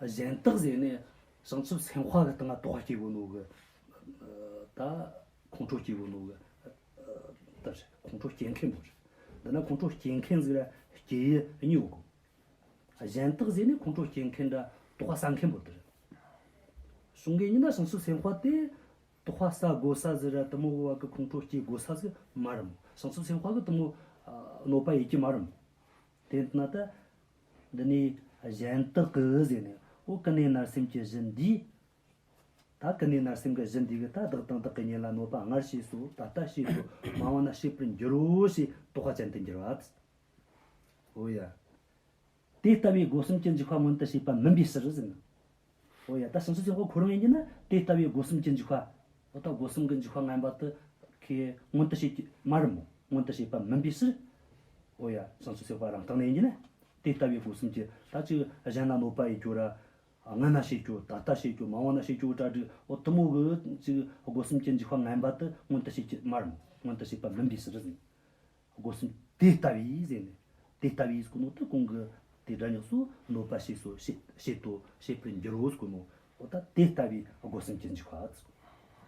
གཞན་དག་ཟེར་ནས་བྱང་ཆུབ་སེམས་དཔའ་གི་སྟེང་ལ་དོགས་པ་སྐྱེ་གོ་ནོ་གི། ད་ཁོང་ཁྲོ་སྐྱེ་གོ་ནོ་གི། ད་ཁོང་ཁྲོ་སྐྱེ་མཁན་པོ་རེད། འདི་ན་ཁོང་ཁྲོ་སྐྱེ་མཁན་ཟིག་ར་སྐྱེ་ཡུལ་གཉིས་ཡོད་གོ། གཞན་དག་ཟེར་ནས་ཁོང་ཁྲོ་སྐྱེ་མཁན་འདྲ་དོགས་པ་ཟ་མཁན་པོ་དེ་རེད། གཞུང་གི་ཡིན་ན་བྱང་ཆུབ་སེམས་དཔའ་དེ་དོགས་པ་ཟ་དགོས་ས་ཟིག་ར་དེ་མོ་གི་བ་གི་ཁོང་ཁྲོ་སྐྱེ་དགོས་ས་ཟིག་མ་རེད་མོ། བྱང་ཆུབ་སེམས་དཔའ་གི་དེ་མོ་གནོད་པ་ཡེད་རྒྱུ་མ་རེད་མོ། དེ་ན་ད། འདི་ནས་གཞན་དག་གི་ཟེར་ནས། འོ་ཀུན་ནས་མནར་སེམས་ཀྱི་གཞི་འདིས། ད་ཀུན་ནས་མནར་སེམས་ཀྱི་གཞི་འདི་གིས་ད་བདག་དང་བདག་གི་གཉེན་ལ་གནོད་པ་སྔར་བྱས་སོ། ད་ལྟ་བྱས་སོ། མ་འོངས་ན་བྱེད་པར་འགྱུར་རོ་ཞེས་དོགས་པ་ཅན་དུ་འགྱུར་བ། འོ་ཡ། དེ་ལྟ་བུའི་སྒོ་གསུམ་གྱི་འཇིགས་པ་མངོན་དུ་བྱེད་པ་མིན་པའི་ཕྱིར་ཟེར་ན། འོ་ཡ། ད་བྱང་ཆུབ་སེམས་དཔའ་ཁོ་རང་ཡིན་གྱི་ན་དེ་ལྟ་བུའི་སྒོ་གསུམ་གྱི་འཇིགས་པ། འོ་ད་སྒོ་གསུམ་གྱི་འཇིགས་པ་ངན་པ་དེ་ཁོས་མངོན་དུ་བྱེད་ཀྱི་མ་རེད་མོ། མངོན་དུ་བྱེད་པ་མིན་པའི་ཕྱིར། འོ་ཡ། བྱང་ཆུབ་སེམས་དཔའ་རང་སྟེང་ནས་ཡིན་གྱི་ན། དེ་ལྟ་བུའི་སྒོ་གསུམ་གྱི་ད་ཅིག་གཞན་ལ་གནོད་པ་ཡེད་རྒྱུ་ར། སྔ་ན་བྱེད་རྒྱུ། ད་ལྟ་བྱེད་རྒྱུ། མ་འོངས་ན་བྱེད་རྒྱུ་གྲ་སྒྲིག་འོ་དེ་མོ་གི་ཅིག་སྒོ་གསུམ་གྱི་འཇིགས་པ་ངན་པ་དེ་མངོན་དུ་བྱེད་ཀྱི་མ་རེད་མོ། མངོན་དུ་བྱེད་པ་མིན་པའི་ཕྱིར་ཟེར། སྒོ་གསུམ་དེ་ལྟ་བུའི་ཟེར་ནས། དེ་ལྟ་བུའི་ཟེར་གོ་ནོ་དེ་གོང་གི་དེ་སྒྲ་ཉག་སོ་གནོད་པ་བྱེད་སོ་བྱེད་བྱེད་དོ་བྱེད་པར་འགྱུར་རོ་ཟེར་གོ་ནོ། འོ་ད་དེ་ལྟ་བུའི་སྒོ་གསུམ་གྱི་འཇུག་པ་ཟེར།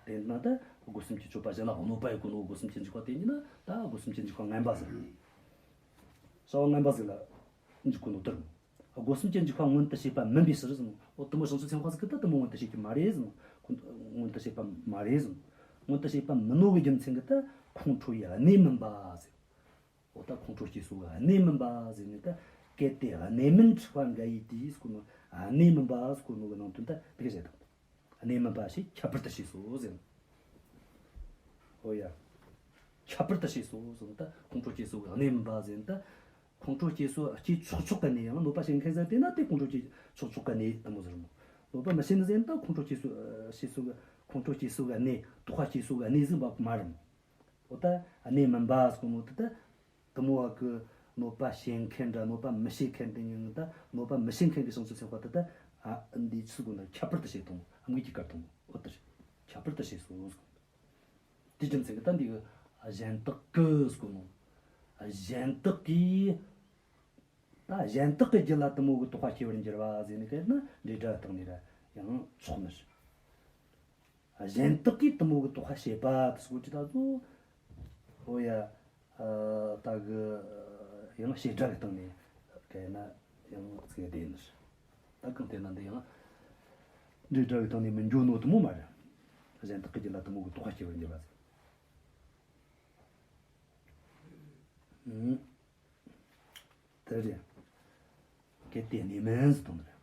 དེ་ན་ད་སྒོ་གསུམ་གྱི་སྤྱོད་པ་གཞན་ལ་གནོད་པ་ཡོད་གོ་ནོ་སྒོ་གསུམ་གྱི་འཇུག་པ་དེ་ཉིད་ན་ད་སྒོ་གསུམ་གྱི་འཇུག་པ་ངན་པ་ཟེར། བྱ་བ་ངན་པ་ཟིག་ལ་འཇུག་གོ་ནོ་དེ་རེད། སྒོ་གསུམ་གྱི་འཇུག་པ་མངོན་དུ་བྱེད་པ་མིན་པའི་ཕྱིར་ཟེར་ནོ། འོ་དེ་མོ་བྱང་ཆུབ་སེམས་དཔའ་ཟིག་གིས་ད་དེ་མོ་མངོན་དུ་བྱེད་ཀྱི་མ་རེད་ཟེར་ནོ། ཁོ་མངོན་དུ་བྱེད་པ་མ་རེད་ཟེར་ནོ། མངོན་དུ་བྱེད་པ་མིན་ནོ་གི་རྒྱུ་མཚན་གྱིས་ད་ཁོང་ཁྲོ་ཡི་གནས་མིན་པ་ཟེར། འོ་ད་ཁོང་ཁྲོ་སྐྱེ་སོ་གི་གནས་མིན་པ་ཟེར་ནས། ད་གལ་ཏེ་གནས་མིན་འཁྲུལ་པ་འགའ་ཡིས་དེ་ཟེར་གོ་ནོ། གནས་མིན་པ་ཟེར་གོ་ནོ་གི་ནང་དོན་ད་དེ་ག་བཤད་དང་། གནས་མིན་པ་ཞེས་ཁྱད་པར་དུ་བྱས་སོ་ཟེར། འོ་ཡ། ཁྱད་པར་དུ་བྱས་སོ་ཟེར། ད་ཁོང་ཁྲོ་སྐྱེ་སོ་གི་གནས་མིན་པ་ཟེར། ད་ཁོང་ཁྲོ་སྐྱེ་སོ་སྐྱེ་ཆོག་ཆོག་གི་གནས། ཡང་གནོད་པ་བྱེད་མཁན་ཟེར་དེ་ན་དེ་ཁོང་ཁྲོ་སྐྱེ་ཆོག་ཆོག་གི་གནས་དེ་མོ་ཟེར་མོ། གནོད་པ་མི་བྱེད་ནི་ཟེར་ན་ད་ཁོང་ཁྲོ་སྐྱེ་སོ་སྐྱེ་སོ་གི་ཁོང་ཁྲོ་སྐྱེ་སོ་གི་གནས། དོགས་པ་སྐྱེ་སོ་གི་གནས་ཟིག་འབབ་མ་རེད། འོ་ད་གནས་མིན་པ་ཟེར་གོ་ནོ་དེ་ད། དེ་མོ་བ་གི་གནོད་པ་བྱེད་མཁན་འདྲ་གནོད་པ་མི་བྱེད་མཁན་དེ་ཉིད་ད། གནོད་པ་མི་བྱེད་མཁན་གྱི་བྱང་ཆུབ་སེམས་དཔའ་དེ་ད། ཨ་འདི་ཚུལ་གོ་ན་ཁྱད་པར་དུ་བྱེད་དང་། ཨ་མིག་གི་དཀར་དང་། འོ་དེ་ཁྱད་པར་དུ་བྱས་སོ་ཟེར། དེ་རྒྱུ་མཚན་གྱིས་ད་འདི་གི་གཞན་དག་གི་ཟེར་གོ་ནོ། གཞན་དག་གིས། ད་གཞན་དག་གི་རྒྱུད་ལ་དེ་མོ་གི་དོགས་པ་སྐྱེ་བར་འགྱུར་བ་ཟེར་ནས་བཤད་ན་འབྲེལ་སྒྲ་སྟེང་ནས་ར་ཡང་ཆོག་ནི་རེད། གཞན་དག་གིས་དེ་མོ་གི་དོགས་པ་བྱེད་པ་དེ་སོགས་ཀྱི་ད་ཚོ། འོ་ཡ། ད་གི་ཡང་བྱེད་སྒྲ་གི་སྟེང་ནས་བཤད་ན་ཡང་ཚིག་བདེ་ནི་རེད། ད་གང་ལྟར་ན་འདི་ཡང་འབྲེལ་སྒྲ་གི་སྟེང་ནས་མི་འགྱོ་ནོ་དེ་མོ་མ་རེད། གཞན་དག་གི་རྒྱུད་ལ་དེ་མོ་གི་དོགས་པ་སྐྱེ་བར་འགྱུར་བ་ཟེར། ཨུམ། དེ་རེད། གལ་ཏེ་གནས་མིན་ཟེར་དང་རེད།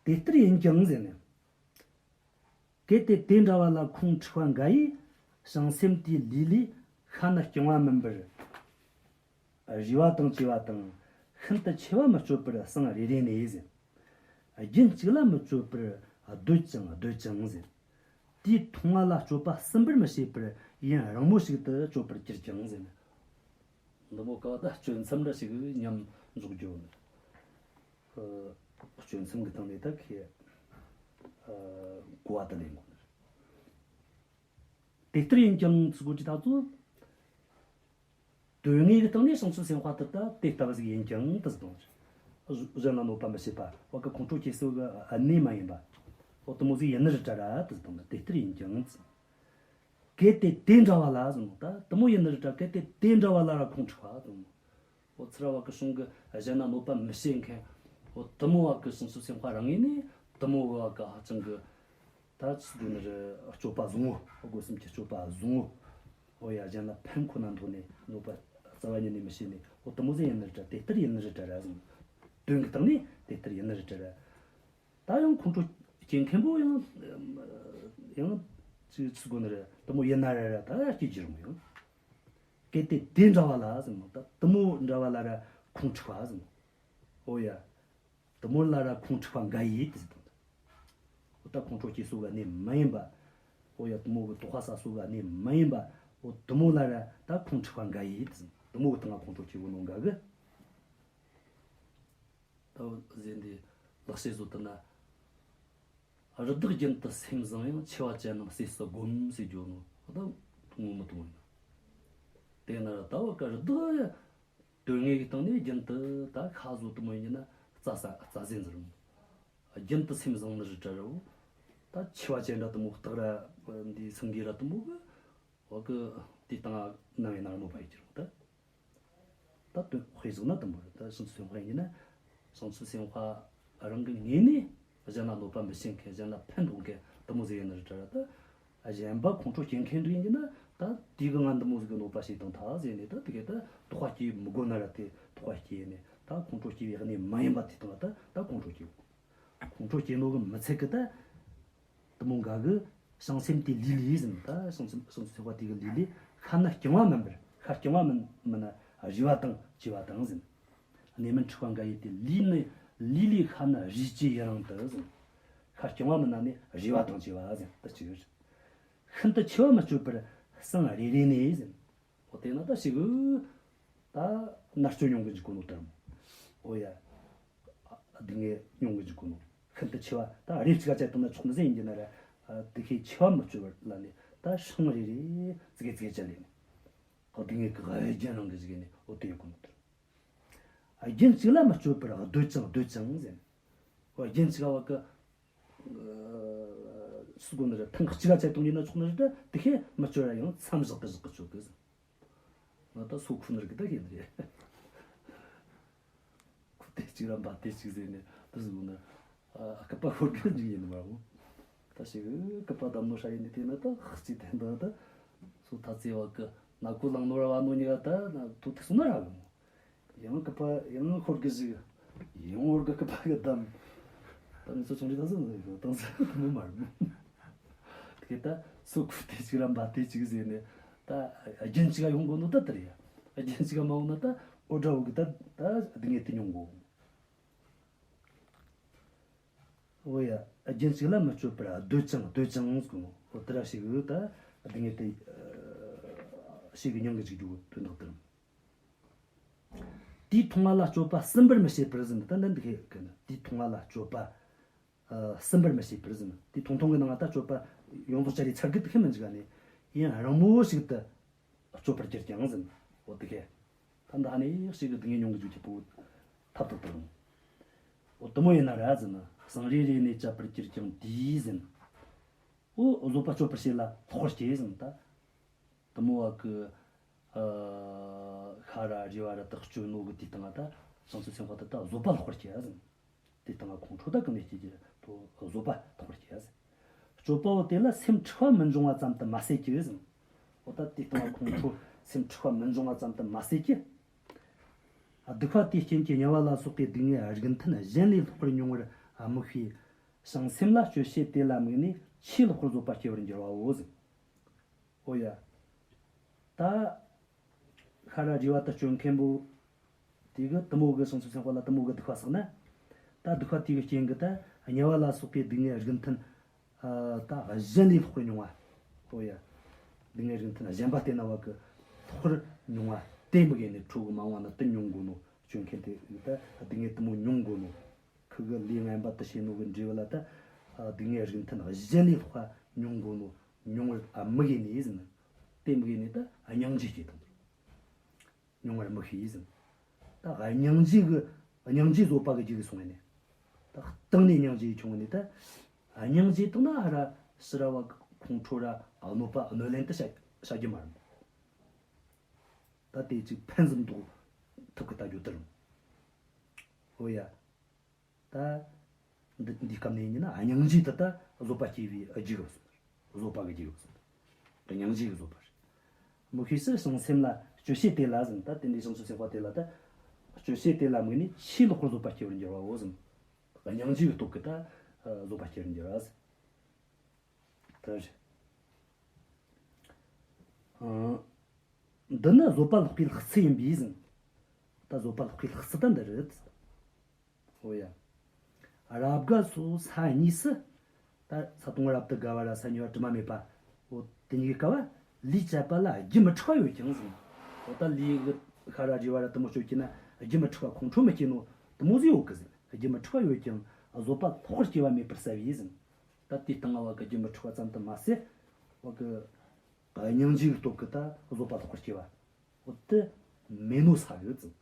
དེ་ལྟར་ཡིན་ཀྱང་ཟེར་ནས། གལ་ཏེ་དེ་འདྲ་བ་ལ་ཁོང་འཁྲུལ་པ་འགའ་ཡིས་བྱང་སེམས་དེའི་ལུས་ལས་ཤ་ནི་རྐྱང་བ་མིན་པར་རུས་པ་དང་ལྕེ་བ་དང་ཤིན་ཏུ་ཆེ་བ་མི་སྤྱོད་པར་གསང་རེ་རེ་ནས་ཟེར། རྒྱུན་གཅིག་ལ་མི་སྤྱོད་པར་སྡོད་ཅིང་སྡོད་ཅིང་ཟེར། དེའི་མཐོང་བ་ལ་སྤྱོད་པ་ཟིན་པར་མི་བྱེད་པར་ཡུན་རིང་མོ་ཞིག་ཏུ་སྤྱོད་པར་གྱུར་ཀྱང་ཟེར། འདི་མོ་ག་བ་ད་གཅོད་མཚམས་འདྲ་ཞིག་མཉམ་འཇོག་རྒྱུ་ནི། གཅོད་མཚམས་ཀྱི་སྟེང་ནས་ད་ཁེ་གོ་བ་ད་ལེན་དགོས་ནི། དེ་ལྟར་ཡིན་ཀྱང་ཚིག་གོ་ཅི་ད་ཚོ། དོན་དངོས་ཀྱི་སྟེང་ནས་བྱང་ཆུབ་སེམས་དཔའ་དེ་ད་དེ་ལྟ་བུ་ཟིག་ཡིན་ཀྱང་དེ་ཟེར་དང་། གཞན་ལ་གནོད་པ་མི་བྱེད་པ། བ་གི་ཁོང་ཁྲོ་སྐྱེ་སོ་གི་གནས་མ་ཡིན་པ། འོ་དེ་མོ་ཟིག་ཡིན་ནི་རེད་དྲ་ར་དེ་ཟེར་དང་། དེ་ལྟར་ཡིན་ཀྱང་། གལ་ཏེ་དེ་འདྲ་བ་ལ་ཟེར་ནོ། ད་དེ་མོ་ཡིན་ནི་རེད་དྲ། གལ་ཏེ་དེ་འདྲ་བ་ལ་ར་ཁོང་འཁྲུལ་པ་ཟེར་ནོ། འོ་ཚུར་བ་གི་གཞུང་གི་གཞན་ལ་གནོད་པ་མི་བྱེད་མཁན། འོ་དེ་མོ་བ་གི་བྱང་ཆུབ་སེམས་དཔའ་རང་ངོས་ནས་དེ་མོ་བ་གི་ཧ་ཅང་གི། ད་ཚུལ་དུ་ནི་རེ་སྤྱོད་པ་བཟང་བོ། སྒོ་གསུམ་གྱི་སྤྱོད་པ་བཟང་བོ། འོ་ཡ། གཞན་ལ་ཕན་ཁོ་ན་འདོགས་ནས་གནོད་པ་རྩ་བ་ཉིད་ནས་མི་བྱེད་ནས། འོ་དེ་མོ་ཟིག་ཡིན་ནི་རེད་དྲ། དེ་ལྟར་ཡིན་ནི་རེད་དྲ་ར་ཟེར། དོན་གྱི་སྟེང་ནས་དེ་ལྟར་ཡིན་ནི་རེད་དྲ་ར། ད་ཡང་ཁོང་ཁྲོ་སྐྱེ་མཁན་པོ་ཡང་ཡང་ཅི་ཚུལ་དགོས་ནི་རེད། དེ་མོ་ཡིན་ན་ར་ར་ད་སྐྱེ་རྒྱུ་རུང་ཡང་། གལ་ཏེ་དེ་འདྲ་བ་ལ་ཟེར་ནོ། ད་དེ་མོ་འདྲ་བ་ལ་ར་ཁོང་འཁྲུལ་པ་ཟེར་ནོ། འོ་ཡ། དེ་མོ་ལ་ར་ཁོང་འཁྲུལ་པ་འགའ་ཡིས་དེ་ཟེར་དང་། འོ་ད་ཁོང་ཁྲོ་སྐྱེ་སོ་གི་གནས་མ་ཡིན་པ། འོ་ཡ། དེ་མོ་གི་དོགས་པ་ཟ་སོ་གི་གནས་མ་ཡིན་པ། འོ་དེ་མོ་ལ་ར་ད་ཁོང་འཁྲུལ་པ་འགའ་ཡིས་དེ་ཟེར། དེ་མོ་གི་སྟེང་ང་ཁོང་ཁྲོ་སྐྱེ་གོ་ནོ་འགའ་གི། ད་ཟེར་འདི་ལེགས་བཤད་བཟོ་ལྟ་ན། རི་དྭགས་རྒྱུན་དུ་སེམས་བཟང་ཡང་། མཆེ་བ་ཅན་རྣམས་ཟས་སུ་བསྒོམ་ཟེར་རྒྱུ་ནོ། ད་ངོ་མི་མཐོང་ཡིན། དེ་ན་ར་ད་བ་ག་རི་དྭགས་དོན་དངོས་ཀྱི་སྟེང་ནས་རྒྱུན་དུ་ད་ཤ་ཟོ་དེ་མོ་ཡིན་ན་རྩྭ་ཟ་རྩྭ་ཟས་འཛིན་རུང་། རྒྱུན་དུ་སེམས་བཟང་ནི་རི་དྭགས་ར་བོ། ད་མཆེ་བ་ཅན་ར་དེ་མོ་སྟག་ར་འདི་སེང་གེ་ར་དེ་མོ་གི། བ་གི་དེ་སྟེང་ན་བའི་ནར་མོ་བ་ཡི་གྱུར་ད། ད་དོན་དཔེ་བཟུང་ན་དེ་མོ་རེད། ད་བྱང་ཆུབ་སེམས་དཔའ་ཡིན་ན། བྱང་ཆུབ་སེམས་དཔའ་རང་གི་ངོས་ནས་གཞན་ལ་གནོད་པ་མི་བྱེད་མཁན། གཞན་ལ་ཕན་ཐོགས་མཁན་དེ་མོ་ཟིག་ཡིན་ནི་རེད་དྲ་ར། ད་གཞན་པ་ཁོང་ཁྲོ་སྐྱེ་མཁན་རིགས་ཡིན་གྱི་ན། ད་དེ་གི་ང་འདི་མོ་ཟིག་གི་གནོད་པ་བྱེད་དང་ཐག་ཟེར་ནས། ད་དེ་གས་ད་དོགས་པ་སྐྱེ་མི་དགོས་ན་ར། དེ་དོགས་པ་སྐྱེ་ནས་ད་ཁོང་ཁྲོ་སྐྱེ་བའི་གནས་མ་ཡིན་པ་དེ་དང་ད་ད་ཁོང་ཁྲོ་སྐྱེ། ཁོང་ཁྲོ་སྐྱེ་ནོ་གི་མི་ཚད་གི་ད། དེ་མོ་འགའ་གི་བྱང་སེམས་དེའི་ལུས་ལས་ཟེར། ད་བྱང་སེམས་བྱང་སེམས་སེམས་དཔའ་དེ་གི་ལུས་ལས་ཤ་ནི་རྐྱང་བ་མིན་པར། ཤ་རྐྱང་བ་མིན་མིན་ན་རུས་པ་དང་ལྕེ་བ་དང་ཟེར། གནས་མིན་འཁྲུལ་པ་འགའ་ཡིས་དེ། ལུས་ནི་ལུས་ལས་ཤ་ནི་རུས་ལྕེ་ཡི་རིང་དུ་ཟེར། ཤ་རྐྱང་བ་མིན་ན་ནི་རུས་པ་དང་ལྕེ་བ་ཟེར། ད་གཅིག་རེད། ཤིན་ཏུ་ཆེ་བ་མི་སྤྱོད་པར་གསང་རེ་རེ་ནས་ཟེར། འོ་དེ་ན་ད་ཞིག་ད་མནར་གཅོད་མྱོང་གི་འཇུག་གོ་ནོ་ལྟར་མོ། འོ་ཡ། སྡུག་བསྔལ་མྱོང་གི་འཇུག་གོ་ནོ། ཤིན་ཏུ་ཆེ་བ་ད་རེ་གཅིག་ག་བཅད་བཏང་ན་ཆོག་ནི་ཟེར་ཡིན་གྱི་ན་ར། དེ་ཁའི་ཆེ་བ་མི་སྤྱོད་པར་ལ་ནི་ད་ཤིང་རེ་རེ་ཙི་གེ་ཙི་གེ་བཅད་ལས་ནི། སྡུག་བསྔལ་གྱི་རྒྱུན་རང་གི་ཞིག་ནས་འོ་དེ་ཡོད་གོ་ནོ་དེ། རྒྱུན་གཅིག་ལ་མི་སྤྱོད་པར་འདོད་ཅིང་འདོད་ཅིང་ཟེར། འོ་རྒྱུན་གཅིག་བ་གི་སུ་གོ་ནི་རེད། ཐེངས་གཅིག་ག་ཆད་གཏོང་རྒྱུ་ན་ཆོག་ནི་རེད། དེ་ཁས་མི་སྤྱོད་ར་ཡང་མཚམས་བཞག་གི་བཞག་གི་ཆོག་གི་ཟེར། ང་ད་སོ་ཁུ་ནི་རེད་གི་ད་ཡིན་རེད། ཁུ་དེ་གཅིག་ར་འབའ་དེ་གཅིག་ཟེར་ནས་དུ་ཟུག་ན། ཨ་སྐུད་པ་ཤོར་གི་འཇུག་ཡིན་མ་རུང་། ད་ཞིག་སྐུད་པ་བསྡམ་ནོ་ཧྲ་ཡིན་ནི་དེ་ན་ད་གཅིག་དེ་འདི་ད། སོ་ཐ་ཚེ་བ་གི་ན་ཀུ་ལང་ནོ་ར་བ་ནོ་ཉི་ག་ད་ན་དུ་ཐིག་སོང་ན་ར་གི་མོ། ཡང་སྐུད་པ་ཡང་ཤོར་གི་ཞིག་ཡང་ཧོར་གི་སྐུད་པ་གི་བསྡམ། ད་མི་ཚོ་ཆུང་ཆུང་ད་ཟུག་ནི་གི་ཏང་ས་དུ་མོ་མ་རུང་མོ། དེ་ད་སོ་ཁུ་དེ་གཅིག་ར་འབའ་དེ་གཅིག་ཟེར་ནས་ད་རྒྱུན་གཅིག་ག་ཡོང་དགོས་ནོ་ད་དེ་རེད་ཡ། རྒྱུན་གཅིག་ག་མ་ཡོང་ན་ད་འོ་འདྲ་བོ་གི་ད་ད་སྡུག་བསྔལ་དེ་མྱོང་དགོས། འོ་ཡ། རྒྱུན་གཅིག་ལ་མི་སྤྱོད་པར་འདོད་ཅིང་འདོད་ཅིང་ཟེར་གོ་ནོ། འོ་དེ་ར་ཞིག་ད་སྡུག་བསྔལ་དེ་ཞིག་གི་མྱོང་གི་འཇུག་རྒྱུ་དོན་དག་དེ་རེད། དེས་མཐོང་བ་ལ་སྤྱོད་པ་ཟིན་པར་མི་བྱེད་པར་ཟེར་ནི་ད་འདི་འདི་གི་གི་ནི་དེས་མཐོང་བ་ལ་སྤྱོད་པ་ཨ་ཟིན་པར་མི་བྱེད་པར་ཟེར་ནི་དེ་མཐོང་མཐོང་གི་ནང་ང་ད་སྤྱོད་པ་ཡོངས་རྫོགས་ཅ་རེ་ཚར་གི་དེ་ཁས་མི་འཇིག་ག་ནི་ཡུན་རིང་མོ་ཞིག་ཏུ་སྤྱོད་པར་གྱུར་ཀྱང་ཟེར་ནི་འོ་དེ་གས། ད་འདི་ཧ་ནི་ཞིག་གི་སྡུག་བསྔལ་མྱོང་གི་འཇུག་རྒྱུ་པོ་ཐབས་ཐོབ་ཏུ་རུང་། འོ་དེ་མོ་ཡིན་ན་ར་ཟེར་ནི་ཟིང་རེ་རེ་ནས་བཅད་པར་གྱུར་ཀྱང་དེས་ཟེར་ནི། འོ་བཟོད་པ་སྤྱོད་པར་བྱེད་ལ་སློག་པར་བྱེད་ཟེར་ནི་ད། དེ་མོ་བ་གི་ཨ་ཤ་ར་རུས་པ་ར་དག་སྤྱོད་ནོ་གི་དེའི་སྟེང་ང་ད་བྱང་ཆུབ་སེམས་དཔའ་དེ་ད་བཟོད་པ་སློག་པར་བྱེད་ཟེར། དེའི་སྟེང་ང་ཁོང་ཁྲོ་ད་གང་ནས་སྐྱེ་རྒྱུ་དོ་བཟོད་པ་སློག་པར་བྱེད་ཟེར། སྤྱོད་པ་བོ་དེ་ལ་སེམས་འཁྲུག་པ་མི་འབྱུང་བ་ཙམ་དུ་མ་ཟད་ཀྱི་ཟེར། འོ་ད་དེའི་སྟེང་ང་ཁོང་ཁྲོ་སེམས་འཁྲུག་པ་མི་འབྱུང་བ་ཙམ་དུ་མ་ཟད་ཀྱི། སྡིག་པ་དེའི་རྐྱེན་གྱིས་དམྱལ་བ་ལ་སོགས་པའི་སྡུག་བསྔལ་རིགས་མཐུན་གཞན་ལས་ལྷག་པར་མྱོང་བར་དམིགས་པའི་བྱང་སེམས་ལ་སྤྱོད་བྱེད་དེ་ལ་དམིགས་ནས་ཆེས་ལྷག་པར་བཟོད་པ་སྐྱེ་བར་འགྱུར་བའོ་ཟེར། འོ་ཡ། ད་ཤ་ར་རུས་པ་དག་སྤྱོད་མཁན་པོ་དེ་གི་དེ་མོ་གི་བྱང་ཆུབ་སེམས་དཔའ་ལ་དེ་མོ་གི་སྡིག་པ་བསགས་ན། ད་སྡིག་པ་དེ་གི་རྐྱེན་གྱིས་ད་དམྱལ་བ་ལ་སོགས་པའི་སྡུག་བསྔལ་རིགས་མཐུན་ཨ་ད་གཞན་ལས་ལྷག་པར་མྱོང་བ། འོ་ཡ། སྡུག་བསྔལ་རིགས་མཐུན་གཞན་པ་བལྟས་ན་བ་གི་ལྷག་པར་མྱོང་བ་དེ་མི་དགོས་ནས་ཁྲོ་གི་མ་འོངས་ན་དེ་མྱོང་དགོས་ནོ་སྤྱོད་མཁན་དེ་ད་སྡུག་བསྔལ་དེ་མོ་མྱོང་དགོས་ནོ། ཁུ་གི་ལས་ངན་པ་དེ་བྱས་ནོ་གི་འབྲས་བུ་ལ་ད་སྡུག་བསྔལ་རིགས་མཐུན་གཞན་ལས་ལྷག་པ་མྱོང་དགོས་ནོ་མྱོང་བར་དམིགས་ནས་ཟེར་ན། དེ་དམིགས་ནས་ད་སྙིང་རྗེ་སྐྱེ་དང་། མྱོང་བར་དམིགས་པས་ཟེར། ད་སྙིང་རྗེ་གི་སྙིང་རྗེ་བཟོད་པ་གི་རྒྱུ་གི་སོང་བས་ནས། ད་སྟེང་ནས་སྙིང་རྗེ་བྱུང་བས་ནས་ད། སྙིང་རྗེ་དང་ན་ཧ་ར་ཕྱི་ར་བ་ཁོང་ཁྲོ་ར་གནོད་པ་གནོད་ལན་དུ་བྱ་བྱ་རྒྱུ་མ་རེད། ད་དེ་ཅིག་ཕན་ཙམ་ཐོགས་ཐུབ་གི་ད་རྒྱུ་དེ་རུང་། འོ་ཡ། ད། འདི་འདི་སྐབས་ནས་ཡིན་ན་སྙིང་རྗེ་དེ་ད་བཟོད་པ་སྐྱེ་བའི་རྒྱུ་གི་བཟོད་པ་རེད། བཟོད་པ་གི་རྒྱུ་གི་བཟོད་པ་རེད། སྙིང་རྗེ་གི་བཟོད་པ་རེད། མོ་ཤེས་སུ་བྱང་སེམས་ལ་སྤྱོད་བྱེད་དེ་ལ་ཟེར། ད་དེ་འདྲའི་བྱང་ཆུབ་སེམས་དཔའ་དེ་ལ་ད་སྤྱོད་བྱེད་དེ་ལ་དམིགས་ནས་ཆེས་ལྷག་པར་བཟོད་པ་སྐྱེ་བར་འགྱུར་བའོ་ཟེར། སྙིང་རྗེ་གི་སྟོབས་ཀྱིས་ད་བཟོད་པ་སྐྱེ་བར་འགྱུར་བ་ཟེར། ད་རེད། ཨང་། འདི་ནི་བཟོད་པ་ལྷག་པའི་ལྷག་ཚུལ་ཡིན་པས་ཟེར། ད་བཟོད་པ་ལྷག་པའི་ལྷག་ཚུལ་ད་འདི་རེད། འོ་ཡ། རབ་དགའ་སོགས་ས་གཉིས་སུ། ད་ས་དང་པོ་རབ་ཏུ་དགའ་བ་ར་ས་གཉིས་པ་དྲི་མ་མེད་པ། འོ་དེ་གཉིས་ཀ་བ་ལུས་བཅད་པ་ལ་རྒྱུན་མི་འཁྲུགས་པ་ཡོད་ཀྱང་ཟེར། འོ་ད་ལུས་གི་ཤ་ར་རུས་པ་ར་དེ་མོ་སྤྱོད་ཀྱི་ན་རྒྱུན་མི་འཁྲུགས་པ་ཁོང་ཁྲོ་མི་སྐྱེ་ནོ་དེ་མོ་ཟིག་ཡོད་ཀི་ཟེར། རྒྱུན་མི་འཁྲུགས་པ་ཡོད་ཀྱང་བཟོད་པ་ལྷག་པར་སྐྱེ་བ་མེད་པར་བསལ་བས་ཟེར། ད་དེའི་སྟེང་བ་གི་རྒྱུན་མི་འཁྲུགས་པ་ཙམ་དུ་མ་ཟད། བ་གི་སྙིང་རྗེ་གི་སྟོབས་ཀྱིས་ད་བཟོད་པ་ལྷག་པར་སྐྱེ་བ། འོ་དེ་མེད་ནོ་ས་གི་ཟེར།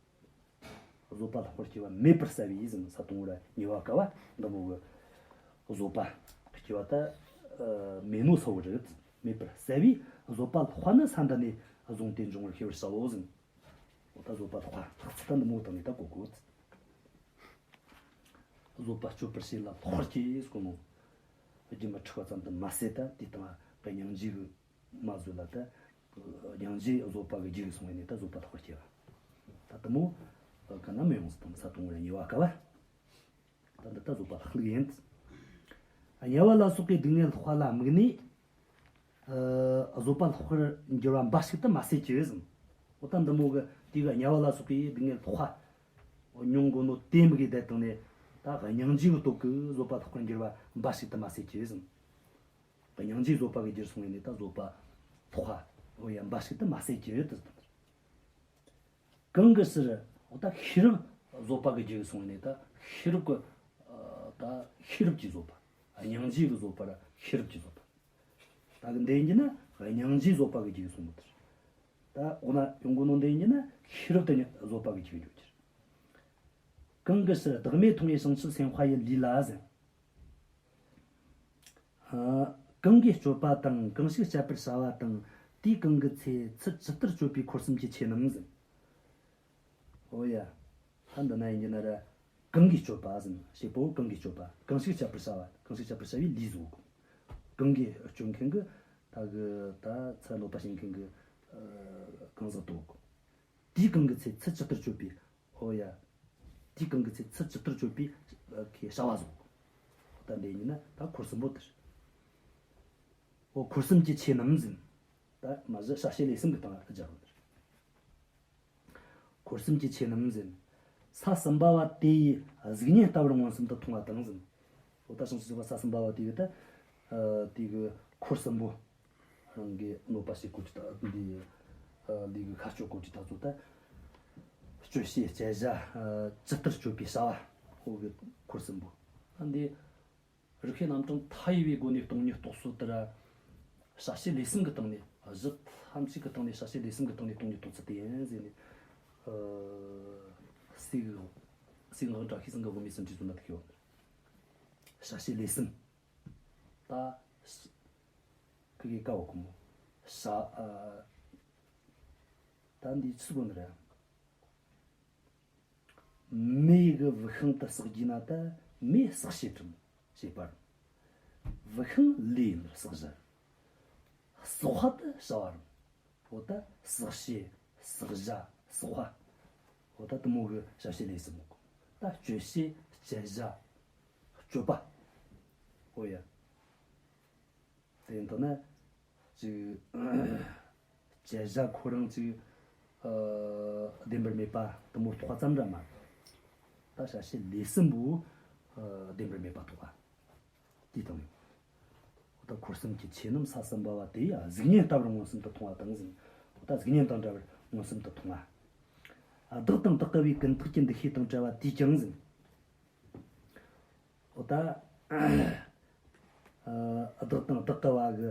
བཟོད་པ་ལྷག་པར་སྐྱེ་བ་མེད་པར་བསལ་བས་ཟེར། ས་དང་པོ་ར་གཉིས་པ་ཀ་བ་འདི་མོ་གི་བཟོད་པ་སྐྱེ་བ་ད་མེད་ནོ་ས་བོ་རེད། མེད་པར་བསལ་བས་བཟོད་པ་ལྷག་པ་ནི་ས་འདི་ནས་བཟུང་སྟེ་འབྱུང་བར་ཤེས་པར་བྱའོ་ཟེར། འོ་ད་བཟོད་པ་ལྷག་པ་ལྷག་ཚུལ་ད་འདི་མོ་དང་ནི་ད་གོ་དགོས། བཟོད་པ་སྤྱོད་པར་བྱེད་ལ་ལྷག་པར་སྐྱེ་ཟེར་གོ་ནོ། རྒྱུན་མི་འཁྲུགས་པ་ཙམ་དུ་མ་ཟད་ད་དེའི་སྟེང་བ་སྙིང་རྗེ་གི་མ་བཟོད་ལ་ད། སྙིང་རྗེ་བཟོད་པ་གི་རྒྱུ་གི་སོང་བས་ནས་ད་བཟོད་པ་ལྷག་པར་སྐྱེ་བ། ད་དེ་མོ་ག་ན་མི་ཡོང་ཟེར་དང་ས་དང་པོ་ར་གཉིས་པ་ཀ་བ། ད་འདི་ད་བཟོད་པ་ལྷག་ལུགས་ཡིན། དམྱལ་བ་ལ་སོགས་པའི་སྡུག་བསྔལ་ལྷག་པ་ལ་དམིགས་ནས། ཨ་བཟོད་པ་ལྷག་པར་འགྱུར་བ་འབའ་ཞིག་ཏུ་མ་ཟད་ཀྱི་ཟེར། འོ་ད་འདི་མོ་གི་དེ་གི་དམྱལ་བ་ལ་སོགས་པའི་སྡུག་བསྔལ་ལྷག་པ། མྱོང་དགོས་ནོ་དེ་དམིགས་ཀྱི་བསྡད་བཏང་ནས་ད་སྙིང་རྗེ་གི་སྟོབས་ཀྱིས་བཟོད་པ་ལྷག་པར་འགྱུར་བ་འབའ་ཞིག་ཏུ་མ་ཟད་ཀྱི་ཟེར། སྙིང་རྗེ་བཟོད་པ་གི་རྒྱུར་སོང་བས་ནས་ད་བཟོད་པ་ལྷག་པ། འོ་ཡ་འབའ་ཞིག་ཏུ་མ་ཟད་ཀྱི་ཡོད་དུ་ཟེར། གང་གི་ཕྱིར་འོ་ད་ཤེས་རབ་བཟོད་པ་གི་རྒྱུ་སོང་བས་ནས་ད་ཤེས་རབ་ཀྱི་ད་ཤེས་རབ་ཀྱི་བཟོད་པ། སྙིང་རྗེ་གི་བཟོད་པ་ར་ཤེས་རབ་ཀྱི་བཟོད་པ། ད་གི་འདི་ཡིན་གྱི་ན་སྙིང་རྗེ་བཟོད་པ་གི་རྒྱུ་སོང་བ་དེར། ད་འོ་ན་ཡོང་གོ་ནོ་འདི་ཡིན་ན་ཤེས་རབ་དེ་ཉིད་བཟོད་པ་གི་རྒྱུ་ཡིན་རྒྱུ་རེད། གང་གི་ཕྱིར་བདག་མེད་མཐོང་བའི་བྱང་ཆུབ་སེམས་དཔའ་ཡི་ལུས་ལ་ཟེར། ཨ། གང་གིས་སྤྱོད་པ་དང་། གང་ཞིག་སྤྱད་པར་བྱ་བ་དང་། དེས་གང་གི་ཚེ་ཚུལ་ཇི་ལྟར་སྤྱོད་པའི་འཁོར་གསུམ་གྱི་ཆོས་རྣམས་ཟེར། འོ་ཡ། ད་འདི་ན་ཡིན་གྱི་ན་ར། གང་གིས་སྤྱོད་པ་ཟེར་ན་བྱེད་པོ་གང་གིས་སྤྱོད་པ། གང་ཞིག་སྤྱད་པར་བྱ་བ། གང་ཞིག་སྤྱད་པར་བྱ་བའི་ལུས་བཟོ་དགོས། གང་གིས་སྤྱོད་མཁན་གྱི་ད་གི་ད་ཚུལ་གནོད་པ་བྱེད་མཁན་གྱི་ཨ་གང་ཟག་དོ་དགོས། དེས་གང་གི་ཚེ་ཚུལ་ཇི་ལྟར་སྤྱོད་པའི། ཨོ་ཡ། དེས་གང་གི་ཚེ་ཚུལ་ཇི་ལྟར་སྤྱོད་པའི་ཨ་ཁའི་བྱ་བ་བཟོ། ད་འདི་ཡིན་ན་ད་འཁོར་གསུམ་པོ་དེ་རེད། ཨོ་འཁོར་གསུམ་གྱི་ཆོས་རྣམས་ཟེར། ད་མ་གཞི་བྱ་བྱེད་ལས་གསུམ་གྱི་སྟེང་ལ་སྦྱར་བ་དེ་རེད། འཁོར་གསུམ་གྱི་ཆོས་རྣམས་ཟེར། ས་གསུམ་པ་བ་དེ་ཡི་གཟུགས་བརྙན་ལྟ་བུར་མངོན་སུམ་དུ་མཐོང་བ་དང་ཟེར། ཨོ་ད་བྱང་ཆུབ་སེམས་དཔའ་ས་གསུམ་པ་བ་དེ་གི་ད་ཨ་དེ་གི་འཁོར་གསུམ་པོ། རང་གི་གནོད་པ་བྱེད་གོ་ཅི་ད་འདི། ལུས་ཀྱི་ཤ་གཅོད་གོ་ཅི་ད་ཚོ་ད། སྤྱོད་བྱེད་བྱ་བྱ་ཇི་ལྟར་སྤྱོད་པའི་བྱ་བ། འོ་གི་འཁོར་གསུམ་པོ། འདི་རིགས་ཤེས་རྣམ་གྲངས་མཐའ་ཡས་པའི་སྒོ་ནས་སྟོང་ཉིད་རྟོགས་ཚུལ་དེ་ར། བྱ་བྱེད་ལས་གསུམ་གྱི་སྟེང་ནས། གཞི་ཐམས་ཅད་ཀྱི་སྟེང་ནས་བྱ་བྱེད་ལས་གསུམ་གྱི་སྟེང་ནས་སྟོང་ཉིད་རྟོགས་ཚུལ་དེ་ཡིན་ཟེར་ནས། ཨ་སྲས་སྲས་སྔགས་བཀྲ་ཤིས་ཚང་གི་དབུ་མའི་ཟིན་བྲིས་ཚོ་ན་དེ་ཁེལ་བ། བྱ་བྱེད་ལས་གསུམ། ད། ཁི་གེ་ཀ་བ་གོ་མོ། ས། ཨ། ད་འདི་ཚིག་གོ་ནི་རེད། མེ་གི་བུ་ཤིང་དུ་བསྲེགས་རྒྱུ་ན་ད་མེ་བསྲེག་བྱེད་དུ་བྱེད་པར། བུ་ཤིང་ལས་ཡིན་པར་བསྲེག་བྱ། བསྲེག་པ་དུ་བྱ་བ་རུང་། འོ་ད་བསྲེག་བྱེད་བསྲེག་བྱ་བསྲེག་པ། འོ་ད་དུ་མོ་གི་བྱ་བྱེད་ལས་གསུམ་མོ་གོ། ད་སྤྱོད་བྱེད་སྤྱད་བྱ་སྤྱོད་པ། འོ་ཡ། དེ་ཡིན་དུ་ན། ཅིག་བྱ་བྱ་ཁོ་རང་ཅིག་ཨ་བདེན་པར་མེད་པ་དུ་མོ་རྟོགས་པ་ཙམ་འདྲ་མ། ད་བྱ་བྱེད་ལས་གསུམ་པོ་ཨ་བདེན་པར་མེད་པ་རྟོགས་པ། དེའི་སྟེང་ནས། ད་འཁོར་གསུམ་གྱི་ཆོས་རྣམས་ས་གསུམ་པ་བ་དེ་ཡང་གཟུགས་བརྙན་ལྟ་བུར་མངོན་སུམ་དུ་མཐོང་བ་དང་ཟེར། ད་གཟུགས་བརྙན་དང་འདྲ་བར་མངོན་སུམ་དུ་མཐོང་བ། བདག་དང་བདག་གི་བའི་ཀུན་བརྟགས་ཀྱི་འདུ་ཤེས་དང་བྲལ་བ་དེས་ཀྱང་ཟེར། འོ་ད། ཨ་བདག་དང་བདག་གི་བ་གི་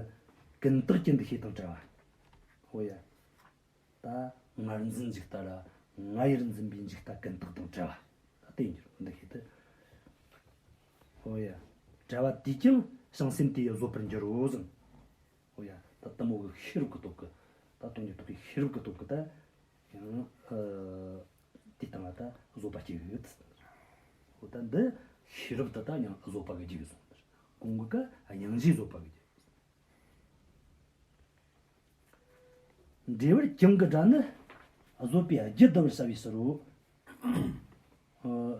ཀུན་བརྟགས་ཀྱི་འདུ་ཤེས་དང་བྲལ་བ། འོ་ཡ། ད་ངར་འཛིན་འཇིག་ལྟ་ར། ང་ཡིར་འཛིན་པའི་འཇིག་ལྟ་ཀུན་བརྟགས་དང་བྲལ་བ། ད་དེ་འགྱུར་འདུ་ཤེས་དེ། འོ་ཡ། བྲལ་བ་དེས་ཀྱང་བྱང་སེམས་དེ་ཡི་བཟོད་པར་འགྱུར་རོ་ཟེར། འོ་ཡ། ད་དེ་མོ་གི་ཤེས་རབ་ཀྱི་སྟོབས་ཀྱིས། ད་སྟོང་ཉིད་རྟོགས་པའི་ཤེས་རབ་ཀྱི་སྟོབས་ཀྱིས་ད། ཡང་ཨ་དེའི་སྟེང་ལ་ད་བཟོད་པ་སྐྱེ་གི་ཡོད། འོ་ད་འདི་ཤེས་རབ་དེ་ད་ཡང་བཟོད་པ་གི་རྒྱུ་གི་སོང་། གོང་གི་ཀ་སྙིང་རྗེ་བཟོད་པ་གི་རྒྱུ། འབྲས་བུར་གྱང་གི་སྒྲ་ནི། བཟོད་པའི་རྒྱུ་བསྡུ་བར་བྱ་བའི་ཕྱིར་རོ།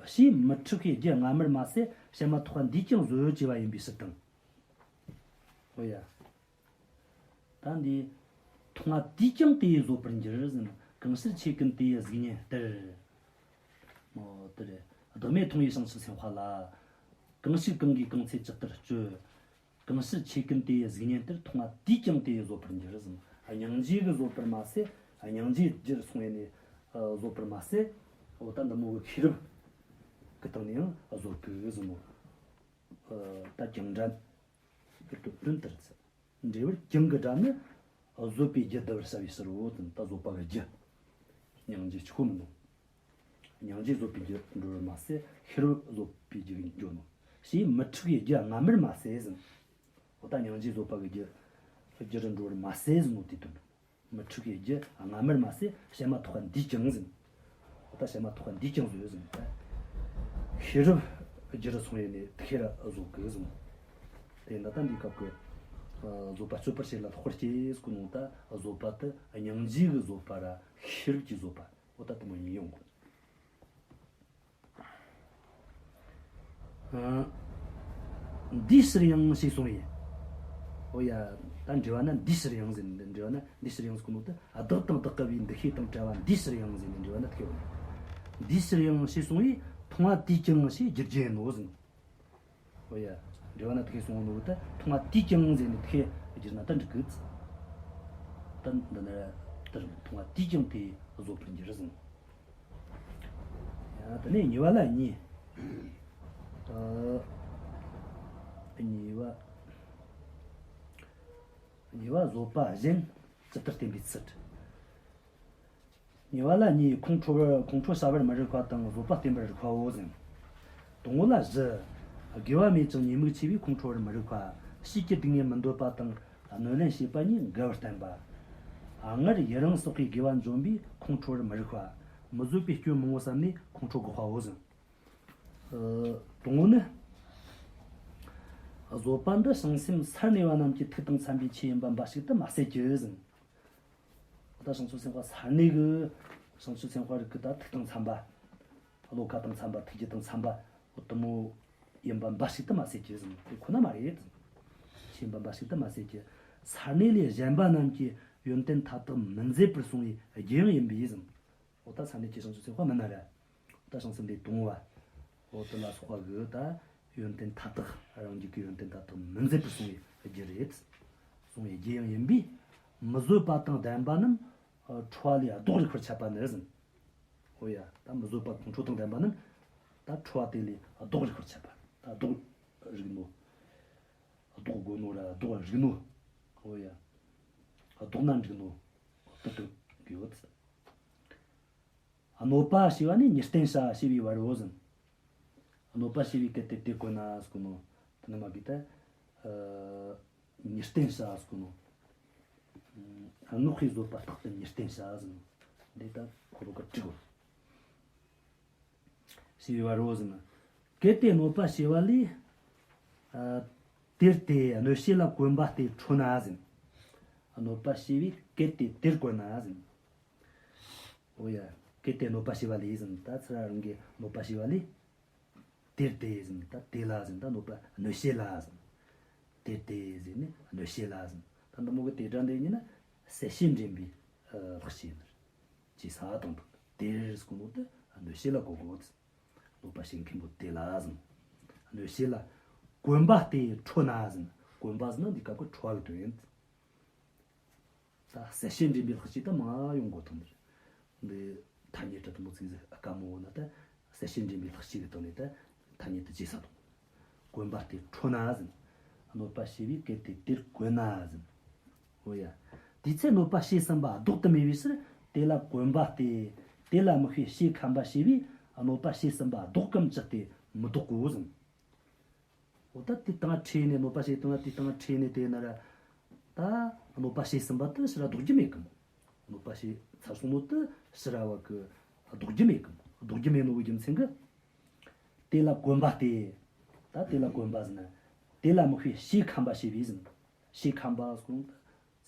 ཞེས་མི་འཁྲུགས་པའི་རྒྱུ་སྔ་མར་མ་ཟད་བཤད་མ་ཐག་པ་འདིས་ཀྱང་བཟོད་ཅེས་པ་ཡིན་པའི་ཕྱིར་དང་། འོ་ཡ། ད་འདི། མཐོང་བ་དེས་ཀྱང་དེ་ཡི་བཟོད་པར་འགྱུར་ཟེར་ན། གང་ཕྱིར་ཆོས་ཀུན་དེ་ཡི་གཟུགས་བརྙན་ལྟར། འོ་དེ་རེད། བདག་མེད་མཐོང་བའི་བྱང་ཆུབ་སེམས་དཔའ་ལ། གང་ཞིག་གང་གིས་གང་ཚེ་ཇི་ལྟར་སྤྱོད། གང་ཕྱིར་ཆོས་ཀུན་དེ་ཡི་གཟུགས་བརྙན་ལྟར། མཐོང་བ་དེས་ཀྱང་དེ་ཡི་བཟོད་པར་འགྱུར་ཟེར། སྙིང་རྗེ་གིས་བཟོད་པར་མ་ཟད། སྙིང་རྗེ་རྒྱུར་སོང་བས་ནི་བཟོད་པར་མ་ཟད། འོ་ད་འདི་མོ་གི་ཤེས་རབ་ཀྱི་སྟེང་ནས་ཡང་བཟོད་གི་ཟེར་ནོ། ད་གྱང་སྒྲ་གི་དོན་དེ་རེད། འབྲས་བུར་གྱང་གི་སྒྲ་ནི། བཟོད་པའི་རྒྱུ་བསྡུ་བར་བྱ་བའི་ཕྱིར་རོ། ད་བཟོད་པ་གི་རྒྱུ། སྙིང་རྗེ་ཆོས་མིན་ནོ། སྙིང་རྗེ་བཟོད་པའི་རྒྱུར་འགྲོ་བར་མ་ཟད་ཤེས་རབ་བཟོད་པའི་རྒྱུར་འགྱུར་ནོ། ཞེས་མི་འཁྲུགས་པའི་རྒྱུ་སྔ་མར་མ་ཟད་ཟེར། འོ་ད་སྙིང་རྗེ་བཟོད་པ་གི་རྒྱུ་རྒྱུར་འགྲོ་བར་མ་ཟད་ཟེར་ནོ་དེའི་དོན། མི་འཁྲུགས་པའི་རྒྱུ་སྔ་མར་མ་ཟད་བཤད་མ་ཐག་པ་འདིས་ཀྱང་ཟེར། འོ་ད་བཤད་མ་ཐག་པ་འདིས་ཀྱང་བཟོད་ཟེར། ཤེས་རབ་རྒྱུར་སོང་བས་ནི་དེ་ཤེས་རབ་བཟོད་གི་ཟེར། དེ་འདི་ད་འདི་སྐབས་ཀྱི་བཟོད་པ་སྤྱོད་པར་བྱེད་ལ་ལྷག་པར་སྐྱེས་ཟེར་གོ་ནོ། ད་བཟོད་པ་དེ་སྙིང་རྗེ་གི་བཟོད་པ་ར་ཤེས་རབ་ཀྱི་བཟོད་པ། འོ་ད་དེ་མོ་གཉིས་ཡོང་གོ། ཨ། འདིའི་ཕྱིར་ཡང་ཞེས་གསུངས་པས། འོ་ཡ། ད་འགྲེལ་བ་ན་འདིའི་ཕྱིར་ཡང་ཟེར། འགྲེལ་བ་ན་འདིའི་ཕྱིར་ཡང་ཟེར་གོ་ནོ་དེ། བདག་དང་བདག་གི་བའི་འདུ་ཤེས་དང་བྲལ་བ་འདིའི་ཕྱིར་ཡང་ཟེར་ནས་འགྲེལ་བ་ན་དེ་ཡོད། འདིའི་ཕྱིར་ཡང་ཞེས་གསུངས་པས། མཐོང་བ་དེས་ཀྱང་ཞེས་བསྒྱུར་རྒྱུ་ཡིན་ནོ་ཟེར། འོ་ཡ། འགྲེལ་བ་ན་དེ་གསུངས་ནོ་ད། མཐོང་བ་དེས་ཀྱང་ཟེར་ནས་དེ་བསྒྱུར་ན་ད་འགྲིག་གི། ད་འདི་ནི་ལྟར་མཐོང་བ་དེས་ཀྱང་དེ་བཟོད་པར་འགྱུར་ཟེར། ཡང་དེ་ནས་གཉིས་པ་ལ་གཉིས། ཨ། གཉིས་པ། གཉིས་པ་བཟོད་པ་གཞན་ཇི་ལྟར་བསྟན་པའི་ཚུལ། གཉིས་པ་ལ་གཉིས། ཁོང་ཁྲོ་བར་ཁོང་ཁྲོ་ཟ་བར་མི་རིགས་པ་དང་བཟོད་པ་བསྟེན་པར་རིགས་པའོ་ཟེར། དང་པོ་ལ་བཞི། དགེ་བ་མེད་ཅིང་ཉེས་དམིགས་ཆེ་བས་ཁོང་ཁྲོ་བར་མི་རིགས་པ། ཕྱིས་ཀྱི་སྡུག་བསྔལ་མི་འདོད་པ་དང་གནོད་ལན་བྱེད་པ་གཉིས་འགལ་བར་བསྟན་པ། སྔར་ཡི་རང་བསགས་པའི་དགེ་བ་འཇོམས་པས་ཁོང་ཁྲོ་བར་མི་རིགས་པ། མི་བཟོད་པའི་སྐྱོན་མང་པོ་བསམས་ནས་ཁོང་ཁྲོ་འགོག་པའོ་ཟེར། ཨ། དང་པོ་ནི། བཟོད་པ་འདི་བྱང་སེམས་སར་གནས་པ་རྣམས་ཀྱི་ཐུགས་དང་འཚམ་པའི་ཆོས་ཡིན་པ་འབའ་ཞིག་ཏུ་མ་ཟད་ཀྱི་ཟེར། ད་བྱང་ཆུབ་སེམས་དཔའ་སར་གནས་ཀྱི་བྱང་ཆུབ་སེམས་དཔའ་རིགས་ཀྱི་ད་ཐུགས་དང་འཚམ་པ། བློ་ཁ་དང་འཚམ་པ། ཐུགས་རྒྱུད་དང་འཚམ་པ། འོ་དེ་མོ་ཡིན་པ་འབའ་ཞིག་ཏུ་མ་ཟད་ཀྱི་ཟེར། དེ་ཁོ་ན་མ་རེད། ཆོས་ཡིན་པ་འབའ་ཞིག་ཏུ་མ་ཟད་ཀྱི། སར་གནས་ལས་གཞན་པ་རྣམས་ཀྱི་ཡོན་ཏན་མཐའ་དག་མི་མཛད་པར་གསུངས་པའི་རྒྱུ་ཡང་ཡིན་པས་ཟེར། འོ་ད་སར་གནས་ཀྱི་བྱང་ཆུབ་སེམས་དཔའ་མིན་ན་ར། འོ་ད་བྱང་སེམས་འདི་དང་པོ་བ། འོ་དེ་ལ་སོགས་པ་གི་ད་ཡོན་ཏན་མཐའ་དག་རང་རྒྱུད་ཀྱི་ཡོན་ཏན་མཐའ་དག་མི་མཛད་པར་གསུངས་པའི་རྒྱུ་རེད། གསུངས་པའི་རྒྱུ་ཡང་ཡིན་པས། མི་བཟོད་པ་དང་ལྡན་པ་རྣམས་ཁྲོ་བ་ལས་ལྡོག་རིགས་པར་འཆད་པ་ནི་ཟེར། འོ་ཡ། ད་མི་བཟོད་པ་ཁོང་ཁྲོ་དང་ལྡན་པ་རྣམས་ད་ཁྲོ་བ་དེ་ལས་ལྡོག་རིགས་པར་འཆད་པ། ད་ལྡོག་རིགས་ནོ། ལྡོག་དགོས་ནོ་ར་ལྡོག་རིགས་ནོ། འོ་ཡ། ལྡོག་ན་འགྲིག་ནོ། དེ་ལྟར་དགོས་ཡོད། གནོད་པ་བྱས་པ་ནི་ཉེར་བསྟན་བྱ་ཞེས་པའི་བར་རོ་ཟེར། གནོད་པ་བྱས་པའི་གལ་ཏེ་དེར་བཀོད་ན་ཟེར་གོ་ནོ། དེ་ནི་མ་གི་ད། ཨ། ཉེར་བསྟན་བྱ་ཟེར་གོ་ནོ། ཨ། བསྔགས་པས་བཟོད་པ་རྟག་ཏུ་ཉེར་བསྟན་བྱ་ཟེར་ནོ། འདི་ད་ཁོ་རོ་ཀ་བྲིས་གོ། ཞེས་པའི་བར་རོ་ཟེར་ན། གལ་ཏེ་གནོད་པ་བྱས་པ་ལས། ཨ། དེར་ཏེ་གནོད་བྱེད་ལ་གོམས་པ་སྟེ་ཁྲོ་ན་ཟེར། གནོད་པ་བྱས་པས་གལ་ཏེ་དེར་བཀོད་ན་ཟེར། འོ་ཡ། གལ་ཏེ་གནོད་པ་བྱས་པ་ལས་ཟེར། ད་ཚུར་རང་གིས་གནོད་པ་བྱས་པ་ལས། དེར་ཏེ་ཟེར་ནས་ད་དེ་ལ་ཟེར་ནས་ད་གནོད་པ་གནོད་བྱེད་ལ་ཟེར། དེར་ཏེ་ཟེར་ནས་གནོད་བྱེད་ལ་ཟེར། ད་འདི་མོ་གི་དེ་སྒྲ་འདི་ཡིན་ན་གསལ་བྱེད་འདྲེན་པའི་ལྷག་བྱེད་ནི་རེད། ཅེས་ས་དང་དང་དེར་ཟེར་གོ་ནོ་དེ་གནོད་བྱེད་ལ་གོ་དགོས། གནོད་པ་བྱེད་མཁན་པོ་དེ་ལ་ཟེར། གནོད་བྱེད་ལ་གོམས་པ་སྟེ་ཁྲོ་ན་ཟེར། གོམས་པ་ཟེར་ན་འདི་སྐབས་ཀྱི་ཁྲོ་བ་གི་དོན་ཡིན། ད་གསལ་བྱེད་འདྲེན་པའི་ལྷག་བྱེད་ད་མ་ཡོང་གོ་ཐང་འདིར། འདི་ཐ་སྙད་དྲི་དུ་མོ་ཚིག་ཟིག་དཀའ་མོ་བོ་ན་ད་གསལ་བྱེད་འདྲེན་པའི་ལྷག་བྱེད་ཀྱི་སྟེང་ནས་ད་ཐ་སྙད་དུ་བྱེད་ས་དང་། གོམས་པ་སྟེ་ཁྲོ་ན་ཟེར། གནོད་པ་བྱས་པས་གལ་ཏེ་དེར་བཀོད་ན་ཟེར། འོ་ཡ། དེའི་ཚེ་གནོད་པ་བྱས་ཟིན་པ་ལྡོག་ཏུ་མེད་པའི་ཕྱིར་དེ་ལ་གོམས་པ་སྟེ། དེ་ལ་དམིགས་པའི་ཕྱིས་ཁམས་པ་བྱས་པས་གནོད་པ་བྱས་ཟིན་པ་ལྡོག་གམ་ཅི་སྟེ་མི་ལྡོག་གོ་ཟེར། འོ་ད་དེ་དང་ཁྲེལ་ནས་གནོད་པ་བྱས་བཏང་ན་དེ་དང་ཁྲེལ་ནས་དེ་ན་ར། ད་གནོད་པ་བྱས་ཟིན་པ་དེ་ཕྱིར་ར་ལྡོག་རྒྱུ་མེད་གམ། གནོད་པ་བྱས་ཚར་སོང་ནོ་དེ་ཕྱིར་ར་བ་གི་ལྡོག་རྒྱུ་མེད་གམ། ལྡོག་རྒྱུ་མེད་ནོ་བོ་རྒྱུ་མཚན་གི། དེ་ལ་གོམས་པ་སྟེ། ད་དེ་ལ་གོམས་པ་ཟེར་ན། དེ་ལ་དམིགས་པའི་ཕྱིས་ཁམས་པ་བྱས་པས་ཟེར། ཕྱིས་ཁམས་པ་ཟེར་གོ་ནོ་ད་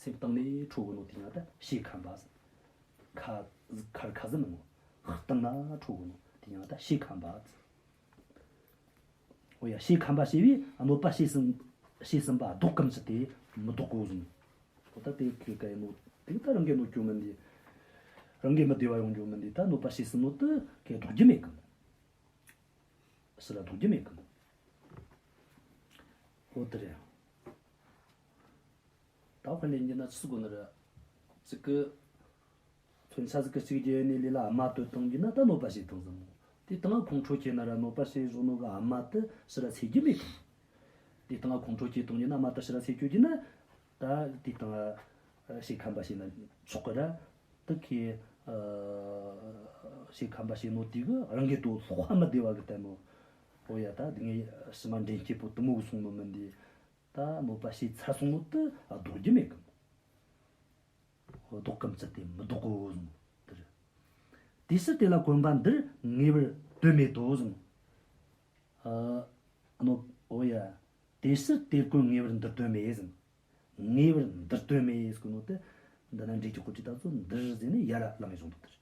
སེམས་གཏིང་ནས་ཁྲོ་གོ་ནོ་དེ་ཡང་ད་ཕྱིས་ཁམས་པ་ཟེར། ཁ་ཁར་ཁ་ཟེར་མིན་ནོ། གཏིང་ན་ཁྲོ་གོ་ནོ་དེ་ཡང་ད་ཕྱིས་ཁམས་པ་ཟེར། འོ་ཡ། ཕྱིས་ཁམས་པ་བྱས་པས་གནོད་པ་བྱས་ཟིན་བྱས་ཟིན་པ་ལྡོག་གམ་ཅི་སྟེ་མི་ལྡོག་གོ་ཟེར། འོ་ད་དེ་ཁེ་ག་ཡིན་ནོ་དེ་ད་རང་གི་གནོད་རྒྱུ་མིན་འདི། རང་གི་མི་བདེ་བ་ཡོང་རྒྱུ་མིན་འདི། ད་གནོད་པ་བྱས་ཟིན་ནོ་དེ་ཁེ་ལྡོག་རྒྱུ་མེད་གམ། ཕྱིར་ར་ལྡོག་རྒྱུ་མེད་གམ། འོ་དེ་རེད། ད་དཔེ་ལེན་རྒྱུ་ན་ཅི་ཟེར་དགོས་ནི་རེད། ཅིག་གི། མཚོན་ཆ་ཟིག་གི་གཅིག་རྒྱུ་ནས་ལས་ལ་ཨ་མ་དོད་བཏང་རྒྱུ་ན་ད་གནོད་པ་བྱས་བཏང་ཟིན་མོ། དེ་སྟེང་ཁོང་ཁྲོ་སྐྱེས་ན་ར་གནོད་པ་བྱས་བཞག་ནོ་གི་ཨ་མ་དེ་ཕྱིར་ར་སེལ་རྒྱུ་མེད་གམ། དེ་སྟེང་ཁོང་ཁྲོ་སྐྱེས་བཏང་རྒྱུ་ན་ཨ་མ་དེ་ཕྱིར་ར་སེལ་རྒྱུ་རྒྱུ་ན། ད་དེ་སྟེང་ཕྱིས་ཁམས་པ་བྱས་ན་ཆོག་གི་ར། དེ་ཁེ། ཕྱིས་ཁམས་པ་བྱས་ནོ་དེ་གི་རང་གི་དོ་ལྷག་པ་མི་བདེ་བ་གི་བསྟན་ནོ། འོ་ཡ། ད་དེ་ངས་ཕྱི་མ་འདྲེན་སྐྱེས་པོ་དེ་མོ་གི་གསུང་ནོ་མིན་འདི། ད་གནོད་པ་བྱས་ཚར་སོང་ནོ་དེ་ལྡོག་རྒྱུ་མེད་གམ། ལྡོག་གམ་ཅི་སྟེ་མི་ལྡོག་གོ་ཟེར་ནོ་དེ་རེད། དེ་ཕྱིར་དེ་ལ་གོམས་པ་འདིར་ངེས་པར་དོན་མེད་དོ་ཟེར་ནོ། ཨ་ནོ། འོ་ཡ། དེ་ཕྱིར་དེར་བཀོད་ངེས་པར་འདིར་དོན་མེད་ཟེར་ནོ། ངེས་པར་འདིར་དོན་མེད་ཟེར་གོ་ནོ་དེ། འདི་ན་འགྲེལ་གྱི་སྐོར་གྱི་ད་ཚོ་འདིར་ཟེར་ནས་ཡར་ལངས་བྱུང་འདུག་དེ་རེད།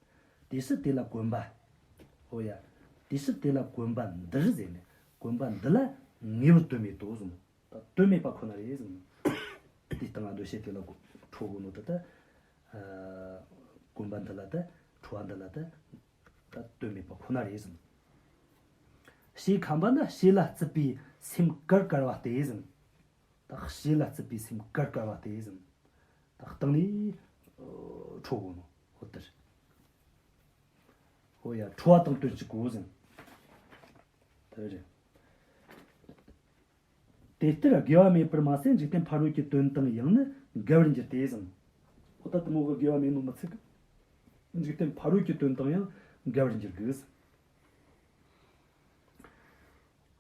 དེ་ཕྱིར་དེ་ལ་གོམས་པ། འོ་ཡ། དེ་ཕྱིར་དེ་ལ་གོམས་པ་འདིར་ཟེར་ནས་གོམས་པ་འདི་ལ་ངེས་པར་དོན་མེད་དོ་ཟེར་ནོ། ད་དོན་མེད་པ་ཁོ་ན་རེད་ཟེར་ནོ། དེ་སྟེང་ང་འདོད་བྱེད་དེ་ལ་ཁྲོ་གོ་ནོ་དེ་ད། ཨ། གོམས་པ་འདི་ལ་ད་ཁྲོ་བ་འདི་ལ་ད། ད་དོན་མེད་པ་ཁོ་ན་རེད་ཟེར་ནོ། ཕྱིས་ཁམས་པ་ནི་བྱེད་ལ་བརྩིས་པའི་སེམས་དཀར་དཀར་བ་སྟེ་ཟེར་ནོ། ད་བྱེད་ལ་བརྩིས་པའི་སེམས་དཀར་དཀར་བ་སྟེ་ཟེར་ནོ། ད་སྟེང་ནས་ཁྲོ་གོ་ནོ་འོ་དེ་རེད། འོ་ཡ། ཁྲོ་བ་དང་དོན་གཅིག་གོ་ཟེར་ནོ། དེ་རེད། དེ་ལྟར་དགེ་བ་མེད་པར་མ་ཟད་འཇིག་རྟེན་ཕ་རོལ་གྱི་དོན་དང་ཡང་ནི་འགལ་བར་འགྱུར་ཏེ་ཟེར་ནོ། འོ་ད་དེ་མོ་གི་དགེ་བ་མེད་ནོ་མི་ཚིག་གི། འཇིག་རྟེན་ཕ་རོལ་གྱི་དོན་དང་ཡང་འགལ་བར་འགྱུར་གི།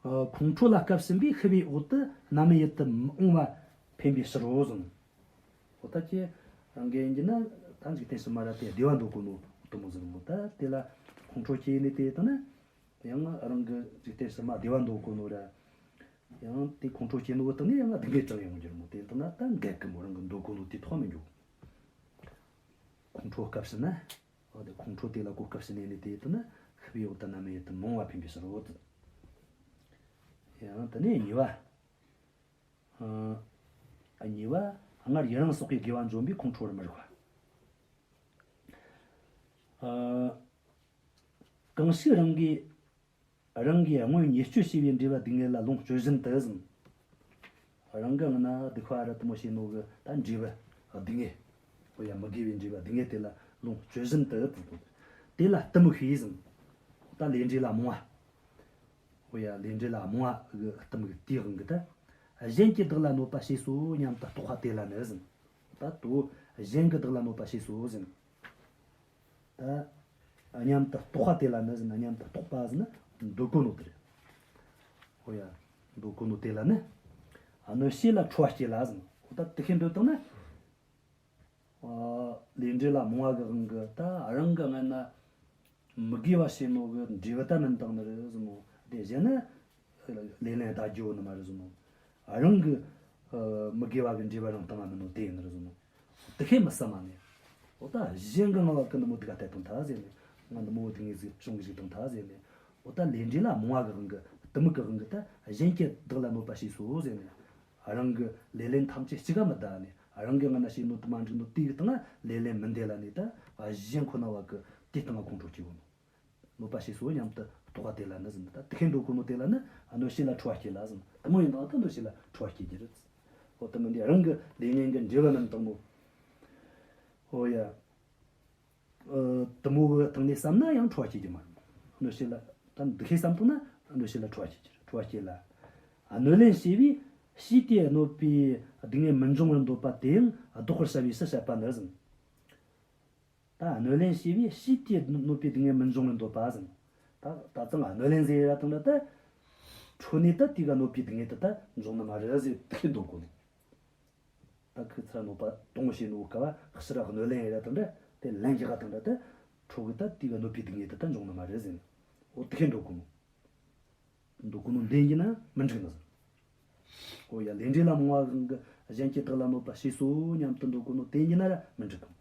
ཨ། ཁོང་ཁྲོ་ལ་སྐབས་ཟིན་པས་ཤི་བའི་འོག་ཏུ་རྣམ་སྨིན་ཡིད་དུ་མི་འོང་བ་འཕེན་པའི་ཕྱིར་རོ་གསུངས། འོ་ད་ཁྱེད་རང་གིས་ཡིན་གྱི་ན་ད་འཇིག་རྟེན་ཕྱི་མ་ར་དེ་བདེ་བ་འདོད་གོ་ནོ་དུ་མོ་ཟེར་མོ། ད་དེ་ལ་ཁོང་ཁྲོ་སྐྱེས་ནས་དེ་དང་ན་ཡང་རང་གི་འཇིག་རྟེན་ཕྱི་མ་བདེ་བ་འདོད་གོ་ནོ་ར། ཡང་དེ་ཁོང་ཁྲོ་སྐྱེས་ནོ་དང་ནི་ཡང་སྡུག་བསྔལ་ཅང་ཡོང་རྒྱུ་རེད་མོ། དེ་དང་ན་ད་འགལ་གི་མོ། རང་གི་འདོད་གོ་ནོ་དེ་ཐོག་མི་འགྱོ། ཁོང་ཁྲོ་སྐབས་ཕྱིན་ན། འོ་དེ་ཁོང་ཁྲོ་དེ་ལ་གོ་སྐབས་ཕྱིན་ནས་ནི་དེ་དུ་ན་ཤི་བའི་འོག་ཏུ་རྣམ་སྨིན་ཡིད་དུ་མི་འོང་བ་འཕེན་པའི་ཕྱིར་རོ། ཡང་དེ་ནས་གཉིས་པ། ཨ། གཉིས་པ། སྔར་ཡི་རང་སོགས་ཀྱི་དགེ་བ་འཇོམས་པས་ཁོང་ཁྲོ་བར་མི་རིགས་པ། ཨ། གང་ཞིག་རང་གིས། རང་གིས་སྔོན་ཉེས་སྤྱོད་བྱས་པའི་འབྲས་བུ་སྡུག་བསྔལ་ལ་ལོངས་སྤྱོད་བཞིན་དུ་ཟེར། རང་གི་སྔ་ན་སྡིག་པ་ར་དུ་མོ་བྱས་ནོ་གི་ད་འབྲས་བུ་སྡུག་བསྔལ། འོ་ཡ། མི་དགེ་བའི་འབྲས་བུ་སྡུག་བསྔལ་དེ་ལ་ལོངས་སྤྱོད་བཞིན་དུ་ཟེར། དེ་ལ་གཏི་མུག་ཞེས་ཟེར། ད་ལས་འབྲས་ལ་རྨོངས་པ། འོ་ཡ། ལས་འབྲས་ལ་རྨོངས་པ་གི་གཏི་མུག་དེའི་དབང་གིས་ད། གཞན་གྱི་བདག་ལ་གནོད་པ་བྱས་སོ་སྙམ་དུ་རྟོག་པ་དེ་ལ་ནི་ཟེར། ད་དུ་གཞན་གྱི་བདག་ལ་གནོད་པ་བྱས་སོ་ཟེར། ད་སྙམ་དུ་རྟོག་པ་དེ་ལ་ནི་ཟེར། སྙམ་དུ་རྟོག་པ་ཟེར་ན་འདོད་གོ་ནོ་དེ་རེད། འོ་ཡ། འདོད་གོ་ནོ་དེ་ལ་ནི། གནོད་བྱེད་ལ་ཁྲོ་བ་སྐྱེ་ལ་ཟེར། འོ་ད་དེ་ཤེས་འདོད་བཏང་ན། ཨ། ལས་འབྲས་ལ་རྨོངས་པ་གི་དབང་གིས་ད་རང་གི་སྔ་ན་མི་དགེ་བ་བྱས་ནོ་གི་འབྲས་བུ་ད་མིན་བཏང་ནི་རེད་ཟེར་མོ། དེ་བྱས་ན་ལེ་ལན་ད་རྒྱུ་ནི་མ་རེད་ཟེར་མོ། རང་གི། ཨ། མི་དགེ་བ་གི་འབྲས་བུ་རང་བཏང་བ་མིན་ནོ་དེ་ཡིན་ནི་རེད་ཟེར་མོ། དེ་ཤེས་མི་བསམ་མ་ནས། འོ་ད་གཞན་གྱི་སྔ་བ་གི་ནི་མོ་སྡིག་ག་དད་བཏང་ཐལ་ཟེར་ནས། ང་ནི་མོ་སྡུག་བསྔལ་ཟིག་བྱུང་གི་ཞིག་བཏང་ཐལ་ཟེར་ནས། འོ་ད་ལས་འབྲས་ལ་རྨོངས་པ་གི་དབང་གིས། གཏི་མུག་གི་དབང་གིས་ད་གཞན་གྱི་བདག་ལ་གནོད་པ་བྱས་སོ་ཟེར་ནས། རང་གི་ལེ་ལན་ཐམས་ཅད་གཅིག་ག་མི་བདའ་ནས། རང་གི་སྔ་ན་བྱས་ནོ་དུ་མ་འགྲིག་ནོ་དེ་གི་སྟེང་ལ་ལེ་ལན་མི་འདེད་ལ་ནས། ད་གཞན་ཁོ་ན་བ་གི་དེ་སྟེང་ལ་ཁོང་ཁྲོ་སྐྱེ་གོ་ནོ། གནོད་པ་བྱས་སོ་སྙམ་དུ་རྟོག་པ་དེ་ལ་ནི་ཟེར། ད་དེ་ཤེས་འདོད་གོ་ནོ་དེ་ལ་ནི་གནོད་བྱེད་ལ་ཁྲོ་བ་སྐྱེ་ལ་ཟེར། དེ་མོ་ཡིན་དང་ད་གནོད་བྱེད་ལ་ཁྲོ་བ་སྐྱེ་རྒྱུ་རེད། འོ་དེ་མིན་དེ་རང་གི་ལས་ངན་གྱི་འབྲས་བུ་རྣམས་དང་མོ། འོ་ཡ། ཨ། དེ་མོ་གི་སྟེང་ནས་བསམ་ན་ཡང་ཁྲོ་བ་སྐྱེ་རྒྱུ་མ་རེད། གནོད་བྱེད་ལ་ད་འདི་ཤེས་བསམ་བཏང་ན་གནོད་བྱེད་ལ་ཁྲོ་བ་སྐྱེ་རྒྱུ་རེད། ཁྲོ་བ་སྐྱེ་ལ། གནོད་ལན་བྱས་པས་ཕྱིས་དེ་གནོད་པའི་སྡུག་བསྔལ་མི་འབྱུང་བར་འདོད་པ་དེ་ཡང་ལྡོག་པར་བྱ་བའི་ཕྱིར་བཤད་པ་ནི་ཟེར། ད་གནོད་ལན་བྱས་པས་ཕྱིས་དེ་གནོད་པའི་སྡུག་བསྔལ་མི་འབྱུང་བར་འདོད་པ་ཟེར། ད་ད་ཙང་གནོད་ལན་ཟེར་ཡ་དང་ད་ད། འཕྲོ་ནས་ད་དེ་ག་གནོད་པའི་སྡུག་བསྔལ་དེ་ད་འབྱུང་ནི་མ་རེད་ཟེར་དེ་འདོད་གོ་ནི། ད་ཁོ་ཚོ་གནོད་པ་གཏོང་བྱེད་ནོ་ག་བ་ཕྱིར་གནོད་ལན་ཡ་དང་ད་དེ་ལན་རྒྱག་ག་དང་ད་ད། འཕྲོ་གི་ད་དེ་ག་གནོད་པའི་སྡུག་བསྔལ་དེ་ད་འབྱུང་ནི་མ་རེད་ཟེར་ནི། འོ་དེ་འདོད་གོ་ནོ། འདོད་གོ་ནོ་འདི་ཡིན་ན་མི་འགྲིག་ནི་ཟེར། འོ་ཡ། ལས་འབྲས་ལ་རྨོངས་པ་གང་གིས་གཞན་གྱི་བདག་ལ་གནོད་པ་བྱས་སོ་སྙམ་དུ་འདོད་གོ་ནོ་དེ་ཡིན་ན་ར་མི་འགྲིག་གམ།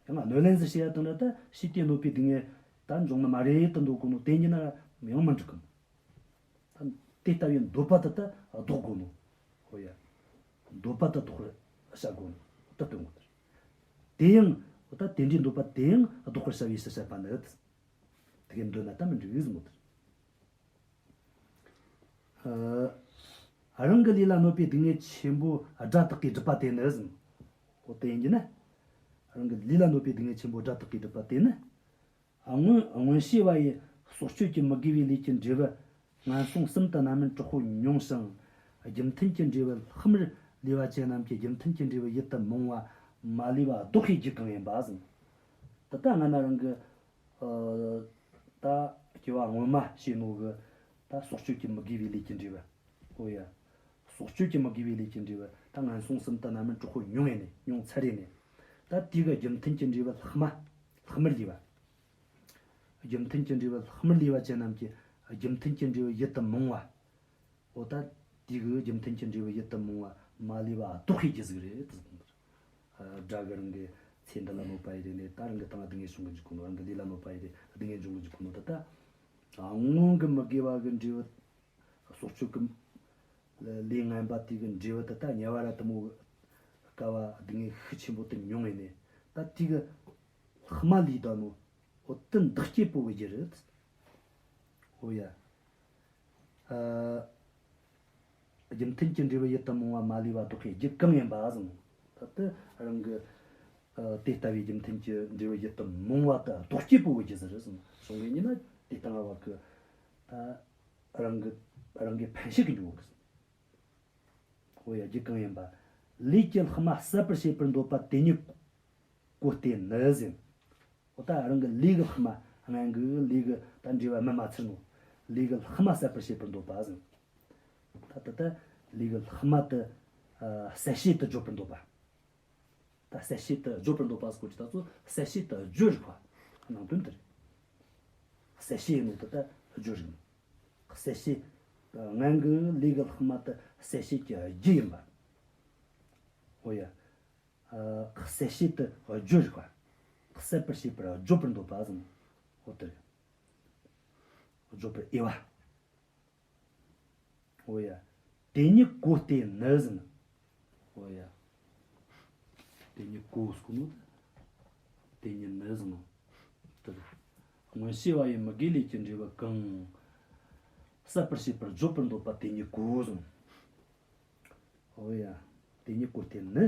ཡང་གནོད་ལན་ཟེར་བཤད་ཡ་དང་འདྲ་ད་ཕྱིས་དེ་གནོད་པའི་སྡུག་བསྔལ་ད་འབྱུང་ནི་མ་རེད་དུ་འདོད་གོ་ནོ་དེ་ཡིན་ན་ར་ཡང་མི་འགྲིག་གམ། ད་དེ་ལྟ་བུའི་འདོད་པ་དེ་ད་ལྡོག་དགོས་ནོ། འོ་ཡ། འདོད་པ་དེ་ལྡོག་པར་བྱ་དགོས་ནོ་ད་སྟོན་གོ་ནོ། དེ་ཡང་ད་དེ་འདྲའི་འདོད་པ་དེ་ཡང་ལྡོག་པར་བྱ་བའི་ཕྱིར་བཤད་པ་ནི། དེ་གའི་འདོད་ན་ད་མི་འགྲིག་ཟེར་མོ་དེ། ཨ། རང་གི་ལུས་ལ་གནོད་པའི་སྡུག་བསྔལ་ཆེན་པོ་སྒྲ་དག་གིས་སྒྲུབ་པ་དེ་ནི་ཟེར། འོ་དེ་ཡིན་གྱི་ན། རང་གི་ལུས་ལ་གནོད་པའི་སྡུག་བསྔལ་ཆེན་པོ་སྒྲ་དག་གིས་སྒྲུབ་པ་དེ་ནི། སྔོན་སྔོན་བྱས་པ་ཡི་སྲོག་གཅོད་ཀྱི་མི་དགེ་བའི་ལས་ཀྱི་འབྲས་བུ་ངན་སོང་གསུམ་དུ་རྣམ་སྨིན་དྲག་པོ་མྱོང་ཞིང་། རྒྱུ་མཐུན་གྱི་འབྲས་བུ་ལྷག་མར་ལུས་པ་ཅན་རྣམས་ཀྱི་རྒྱུ་མཐུན་གྱི་འབྲས་བུ་ཡིད་དུ་མི་འོང་བ་མ་ལུས་པ་ལྡོག་པའི་རྒྱུ་གང་ཡིན་པ་ཟེར། ད་ལྟ་སྔ་ན་རང་གི་ཨ། ད་སྐྱེ་བ་སྔོན་མ་བྱས་ནོ་གི་ད་སྲོག་གཅོད་ཀྱི་མི་དགེ་བའི་ལས་ཀྱི་འབྲས་བུ། འོ་ཡ། སྲོག་གཅོད་ཀྱི་མི་དགེ་བའི་ལས་ཀྱི་འབྲས་བུ་ད་ངན་སོང་གསུམ་དུ་རྣམ་སྨིན་དྲག་པོ་མྱོང་ཡས་ནས་མྱོང་ཚར་ཡས་ནས། ད་དེ་གི་རྒྱུ་མཐུན་གྱི་འབྲས་བུ་ལྷག་མ་ལྷག་མར་ལུས་པ། རྒྱུ་མཐུན་གྱི་འབྲས་བུ་ལྷག་མར་ལུས་པ་ཅན་རྣམས་ཀྱི་རྒྱུ་མཐུན་གྱི་འབྲས་བུ་ཡིད་དུ་མི་འོང་བ། འོ་ད་དེ་གི་རྒྱུ་མཐུན་གྱི་འབྲས་བུ་ཡིད་དུ་མི་འོང་བ་མ་ལུས་པ་ལྡོག་པའི་རྒྱུ་ཟིག་རེད་དུ་གསུངས་པར། ཨ། དགྲ་གི་རང་གི་ཚེ་འདི་ལ་གནོད་པ་ཡི་རེ་ནས་ད་རང་གི་ཏང་སྡུག་བསྔལ་བྱུང་གི་འཇུག་གོ་ནོ། རང་གི་ལུས་ལ་གནོད་པ་ཡི་རེ་སྡུག་བསྔལ་འབྱུང་གི་འཇུག་གོ་ནོ་ད་ལྟ། སྔོན་གི་མི་དགེ་བ་གི་འབྲས་བུ། སྲོག་གཅོད་གི་ལས་ངན་པ་དེ་གི་འབྲས་བུ་ད་ལྟ་དམྱལ་བ་ར་དུ་མོ་དཀའ་བ་སྡུག་བསྔལ་ཤུགས་ཆེན་པོ་དུ་མྱོང་ཡི་ནས་ད་དེ་གི་ལྷག་མ་ལུས་ད་ནོ། འོ་དེ་འདག་སྐྱེས་པོ་གི་རྒྱུ་རེད། འོ་ཡ། ཨ། རྒྱུ་མཐུན་གྱི་འབྲས་བུ་ཡིད་དུ་མི་འོང་བ་མ་ལུས་པ་ལྡོག་པའི་རྒྱུ་གང་ཡིན་པ་ཟེར། ད་ལྟ་རང་གི་ཨ། དེ་ལྟ་བུའི་རྒྱུ་མཐུན་གྱི་འབྲས་བུ་ཡིད་དུ་མི་འོང་བ་དེ་ལྡོག་སྐྱེས་པོ་གི་རྒྱུ་ཟེར་ཟེར། གསུང་གི་ཡིན་ན་དེ་ལྟ་བ་གི་ད་རང་གི་རང་གི་ཕན་བྱེད་ཀྱི་འཇུག་གི་ཟེར། འོ་ཡ། རྒྱུ་གང་ཡིན་པ། ལས་ཀྱི་ལྷག་མ་ཟད་པར་བྱེད་པར་འདོད་པ་དེ་ཉིད་གོ་སྟེ་ནི་ཟེར། འོ་ད་རང་གི་ལས་ཀྱི་ལྷག་མ། སྔོན་གྱི་ལས་ཀྱི་ད་འབྲས་བུ་སྨིན་མ་ཚར་ནོ། ལས་ཀྱི་ལྷག་མ་ཟད་པར་བྱེད་པར་འདོད་པ་ཟེར། ད་ད་ལྟ་ལས་ཀྱི་ལྷག་མ་དེ་ཨ་ཟད་བྱེད་དུ་བརྗོད་པར་འདོད་པ། ད་ཟད་བྱེད་དུ་བརྗོད་པར་འདོད་པ་ཟེར་གོ་དུས་ད་ཚོ་ཟད་བྱེད་དུ་བརྗོད་རིགས་པ། ནང་དོན་དེ་རེད། ཟད་བྱེད་ཡིན་ནོ་ད་ད་བརྗོད་རིགས་ནོ། ཟད་བྱེད། སྔོན་གྱི་ལས་ཀྱི་ལྷག་མ་དེ་ཟད་བྱེད་ཀྱི་རྒྱུ་ཡིན་པ། འོ་ཡ། ཨ་ཟད་བྱེད་དུ་བརྗོད་རིགས་པ། ཟད་པར་བྱེད་པར་བརྗོད་པར་འདོད་པ་ཟེར། འོ་དེ་རེད། བརྗོད་པར་འོས་པ། འོ་ཡ། དེ་ཉིད་གོ་སྟེ་ནི་ཟེར། འོ་ཡ། དེ་ཉིད་གོ་ཟེར་གོ་ནོ། དེ་ཉིད་ནི་ཟེར་ནོ། དེ་རེད། སྔོན་བྱས་པ་ཡི་མི་དགེ་ལས་ཀྱི་འབྲས་བུ་གང་། ཟད་པར་བྱེད་པར་བརྗོད་པར་འདོད་པ་དེ་ཉིད་གོ་ཟེར། འོ་ཡ། དེ་ཉིད་གོ་སྟེ་ནི།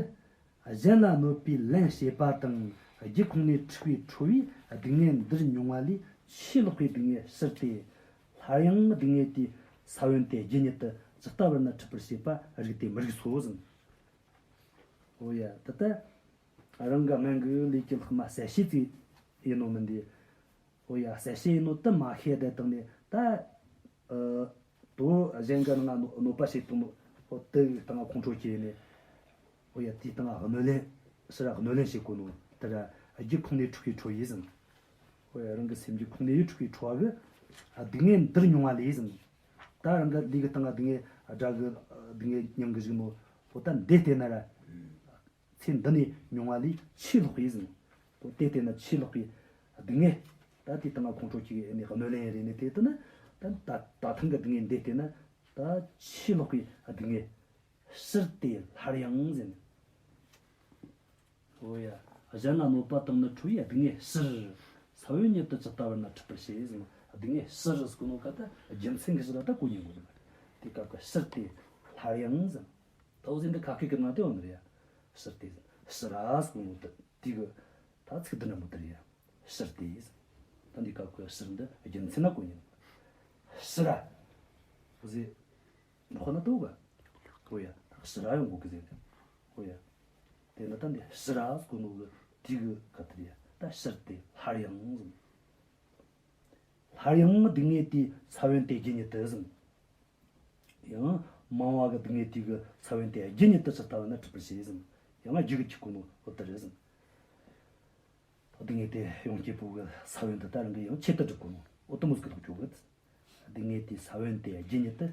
གཞན་ལ་གནོད་པའི་ལན་བྱེད་པ་དང་། རྒྱུ་ཁོང་ནས་འཁྲུགས་པའི་ཁྲོ་བའི་སྡུག་བསྔལ་འདིར་མྱོང་བ་ལས་ཆེས་ལྷག་པའི་སྡུག་བསྔལ་ཕྱིར་ཏེ། སླར་ཡང་སྡུག་བསྔལ་དེའི་ས་བོན་དེ་རྒྱུ་ཉིད་དུ་ཇི་ལྟ་བར་ན་འཁྲུལ་པར་བྱེད་པ་རིགས་ཏེ་མི་རིགས་སོ་ཟེར། འོ་ཡ། ད་ལྟ་རང་གི་སྔོན་གྱི་ལས་ཀྱི་ལྷག་མ་ཟད་བྱེད་ཅིག་ཡིན་ནོ་མིན་དེ། འོ་ཡ། ཟད་བྱེད་ཡིན་ནོ་དེ་མ་ཤེས་དེ་བཏང་ནས་ད། ཨ། དོ་གཞན་གྱི་ནང་གནོད་པ་བྱེད་དུ་ནོ། འོ་དེ་གི་སྟེང་ཁོང་ཁྲོ་སྐྱེས་ནས། འོ་ཡ། དེའི་སྟེང་གནོད་ལན། ཕྱིར་གནོད་ལན་བྱེད་གོ་ནོ། དེ་ར་རྒྱུ་ཁོང་ནས་འཁྲུགས་པའི་ཁྲོ་བའི་ཟེར། འོ་ཡ། རང་གི་སེམས་རྒྱུད་ཁོང་ནས་འཁྲུགས་པའི་ཁྲོ་བ་གི་སྡུག་བསྔལ་འདིར་མྱོང་བ་ལས་ཟེར། ད་རང་གི་ལུས་ཀྱི་སྟེང་ག་སྡུག་བསྔལ་དགྲ་གི་སྡུག་བསྔལ་མྱང་གི་བཞག་ནོ། འོ་ད་འདི་བལྟས་ན་ར། ཚེ་འདི་ནས་མྱོང་བ་ལས་ཆེས་ལྷག་པའི་ཟེར། འོ་དེ་བལྟས་ན་ཆེས་ལྷག་པའི་སྡུག་བསྔལ། ད་དེའི་སྟེང་ཁོང་ཁྲོ་སྐྱེས་ནས་གནོད་ལན་རེ་ནས་དེ་ལྟ་ན། ད་ད་ད་ཐེངས་ཀྱི་སྡུག་བསྔལ་འདི་བལྟས་ན་ད་ཆེས་ལྷག་པའི་སྡུག་བསྔལ། ཕྱིར་ཏེ་སླར་ཡང་ཟེར། འོ་ཡ། གཞན་ལ་གནོད་པ་དང་ནི་ཁྲོ་བའི་སྡུག་བསྔལ་ཕྱིར། ས་བོན་ཉིད་དུ་ཇི་ལྟ་བར་ན་འཁྲུལ་པར་བྱེད་ཟེར། སྡུག་བསྔལ་ཕྱིར་ཟེར་གོ་ནོ་ག་ད་རྒྱུ་མཚན་གྱི་ཕྱིར་ད་གོ་ཉན་གོ་ཟེར། དེ་སྐབས་ཀྱི་ཕྱིར་ཏེ་སླར་ཡང་ཟེར། ད་འོ་ཟེར་འདི་ཁ་སྐད་ཀྱི་ནང་དེ་འོ་ནི་རེད་ཡ། ཕྱིར་ཏེ་ཟེར། ཕྱིར་ར་ཟེར་གོ་ནོ་ད་དེ་གི་ད་ཚིག་འདི་འདྲ་མོ་དེ་རེད་ཡ། ཕྱིར་ཏེ་ཟེར། ད་འདི་སྐབས་ཀྱི་ཕྱིར་འདི་རྒྱུ་མཚན་ན་གོ་ཉན། ཕྱིར་ར། འོ་ཟེར། ཁོ་ན་ལྟོས་ག་འོ་ཡ། ཕྱིར་ར་ཡོང་གོ་གི་ཟེར་ནས། འོ་ཡ། དེ་ནི་ད་འདི་ཕྱིར་ར་ཟེར་གོ་ནོ་གི་དེ་གི་ག་དེ་རེད་ཡ། ད་ཕྱིར་ཏེ་སླར་ཡང་ཟེར། སླར་ཡང་སྡུག་བསྔལ་དེའི་ས་བོན་དེ་རྒྱུ་ཉིད་དུ་ཟེར། ཡང་མང་བ་གི་སྡུག་བསྔལ་དེ་གི་ས་བོན་དེ་རྒྱུ་ཉིད་དུ་ཇི་ལྟ་བར་ན་འཁྲུལ་པར་བྱེད་ཟེར། ཡང་རྒྱུ་གི་འཁྱུད་གོ་ནོ་འོ་དེ་རེད་ཟེར། སྡུག་བསྔལ་དེ་ཡོང་སྐྱེས་བུ་གི་ས་བོན་དེ་ད་རང་གི་ཡང་ཆེད་དུ་སྒྲུབ་གོ་ནོ་འོ་དེ་མོ་ཟིག་གི་ཐོག་འཇོག་གི། སྡུག་བསྔལ་དེའི་ས་བོན་དེ་རྒྱུ་ཉིད་དུ།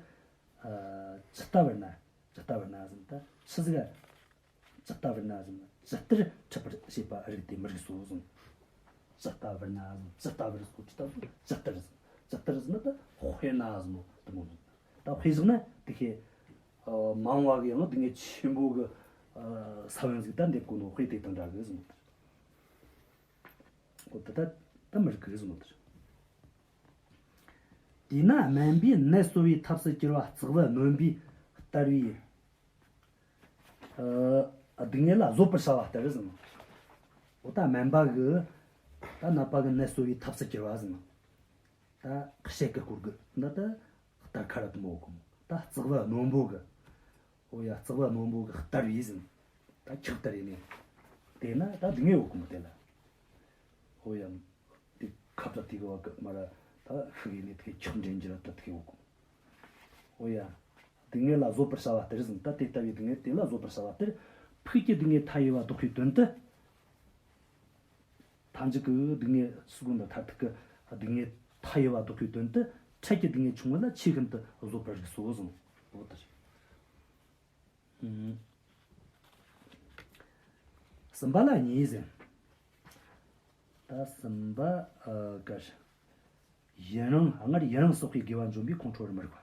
ཨ། ཇི་ལྟ་བར་ན། ཇི་ལྟ་བར་ན་ཟེར་ད་ཆི་ཟིག་ཇི་ལྟ་བར་ན་ཟེར། ཇི་ལྟར་འཁྲུལ་པར་བྱེད་པ་རིགས་ཏེ་མི་རིགས་སོ་ཟེར། ཇི་ལྟ་བར་ན་ཟེར། ཇི་ལྟ་བར་སོ་ཇི་ལྟ་བར། ཇི་ལྟར་ཟེར། ཇི་ལྟར་ཟེར་ན་ད་དཔེར་ན་ཟེར་ནོ་དེ་མོ་ཟེར། ད་དཔེ་བཞག་ན་དེ་ཁའི། ཨ། མང་བ་གི་ཡང་སྡུག་བསྔལ་ཆེན་པོ་གི། ཨ། ས་བོན་ཟིག་ད་འདེབས་གོ་ནོ་དཔེ་དེ་དང་འདྲ་གི་ཟེར་ནོ་དེ། འོ་ད་ད་ད་མི་རིགས་གི་ཟེར་ནོ་དེ། དེས་ན་དམན་པའི་ནད་གསོ་བའི་ཐབས་སུ་གྱུར་པ་ཙག་བུ་རྣོན་པོའི་ལྟར་བའི། ཨ། སྡུག་བསྔལ་ལ་བཟོད་པར་བྱ་བ་ལྟར་ཟེར། འོ་ད་དམན་པ་གི་ད་ནད་པ་གི་ནད་གསོ་བའི་ཐབས་སུ་གྱུར་པ་ཟེར། ད་བཤད་གི་སྐོར་གི་འདི་ད་ལྟར་ཁ་ར་དུ་མོ་གོ། ད་ཙག་བུ་རྣོན་པོ་གི། འོ་ཡ། ཙག་བུ་རྣོན་པོ་གི་ལྟར་བའི་ཟེར། ད་ཁྱག་ལྟར་ཡིན་ནི། དེས་ན་ད་སྡུག་བསྔལ་ཡོད་གི་མོ་དེ་ལ། འོ་ཡ། དེ་ཁབ་ཏུ་དེ་གི་བ་གི་མ་ར་ད་ཤུགས་ཡིན་ནི་དེ་ཁྱག་འདྲེན་གྱི་ར་ད་དེ་གི་འོ་གི། འོ་ཡ། སྡུག་བསྔལ་ལ་བཟོད་པར་བྱ་བ་ལྟར་ཟེར། ད་དེ་ལྟ་བུའི་སྡུག་བསྔལ་དེ་ལ་བཟོད་པར་བྱ་བ་ལྟར། ཕུགས་ཀྱི་སྡུག་བསྔལ་མཐའ་ཡས་པ་བཟློག་པའི་དོན་དུ། མཐའ་མཇུག་གི་སྡུག་བསྔལ་སུ་དགོངས་དང་མཐར་ཐུག་གི་སྡུག་བསྔལ་མཐའ་ཡས་པ་བཟློག་པའི་དོན་དུ། འཕྲལ་གྱི་སྡུག་བསྔལ་ཆུང་ངུ་ལ་ཆེས་ཤིན་ཏུ་བཟོད་པར་རིགས་སོ་ཟེར། འོ་ལྟར། གསུམ་པ་ལ་གཉིས་ཟེར། ད་གསུམ་པ། ཨ། གར། ཡུན་རིང་། སྔར་ཡུན་རིང་བསགས་པའི་དགེ་བ་འཇོམས་པའི་ཁོང་ཁྲོ་བར་མི་རིགས་པ།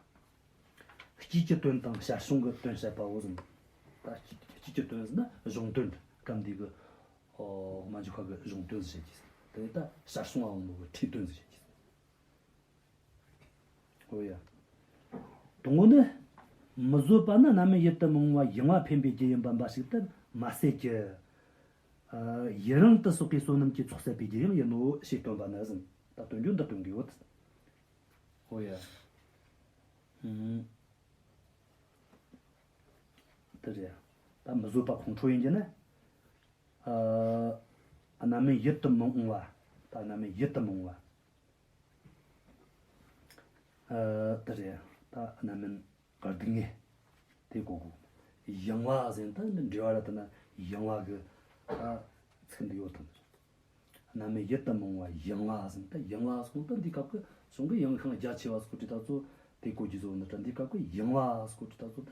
དཀྱིལ་གྱི་དོན་དང་ཞར་བྱུང་གི་དོན་བཤད་པའོ་ཟེར། ད་དཀྱིལ་གྱི་དོན་ཟེར་ན་གཞུང་དོན། སྐབས་འདི་གི། ཨོ། མ་འཇུག་པ་གི་གཞུང་དོན་ཟེར་བཤད་ཀྱི། དེ་ད་ཞར་བྱུང་བ་འོང་ནོ་གི་འཁྲུལ་དོན་ཟེར་བཤད་ཀྱི། འོ་ཡ། དང་པོ་ནི། མི་བཟོད་པ་ནི་རྣམ་སྨིན་ཡིད་དུ་མི་འོང་བ་ཡང་བ་འཕེན་པའི་རྒྱུ་ཡིན་པ་འབའ་ཞིག་ཏུ་མ་ཟད་ཀྱི། ཨ། ཡུན་རིང་དུ་བསགས་པའི་བསོད་ནམས་ཀྱི་ཚོགས་ཟད་པའི་རྒྱུ་ཡང་ཡིན་ནོ་ཞེས་སྟོན་པ་ནི་ཟེར། ད་སྟོན་རྒྱུ་འདི་སྟོན་གི་ཡོད། འོ་ཡ། ཨུམ། དེ་རེད། ད་མི་བཟོད་པ་ཁོང་ཁྲོ་ཡིན་གྱི་ན། ཨ། རྣམ་སྨིན་ཡིད་དུ་མི་འོང་བ། ད་ ད་རྣམ་སྨིན་ཡིད་དུ་རྨོངས་པ། ཨ། དེ་རེད། ད་རྣམ་སྨིན་ག་སྡུག་བསྔལ་དེ་གོ་དགོས། ཡང་བ་ཟེར་ད་འདི་འབྲེལ་བ་ར་ད་ན་ཡང་བ་གི་ད་ཚིག་འདི་ཡོད་དང་། རྣམ་སྨིན་ཡིད་དུ་རྨོངས་པ་ཡང་བ་ཟེར། ད་ཡང་བ་སོང་ད་འདི་སྐབས་ཀྱི་གཞུང་གི་ཡང་ཤིང་རྒྱ་ཆེ་བ་སོགས་ཀྱི་ད་ཚོ་དེ་གོ་རྒྱུ་བཟོ་འདི་ད་འདི་སྐབས་ཀྱི་ཡང་བ་སོགས་ཀྱི་ད་ཚོ་ད་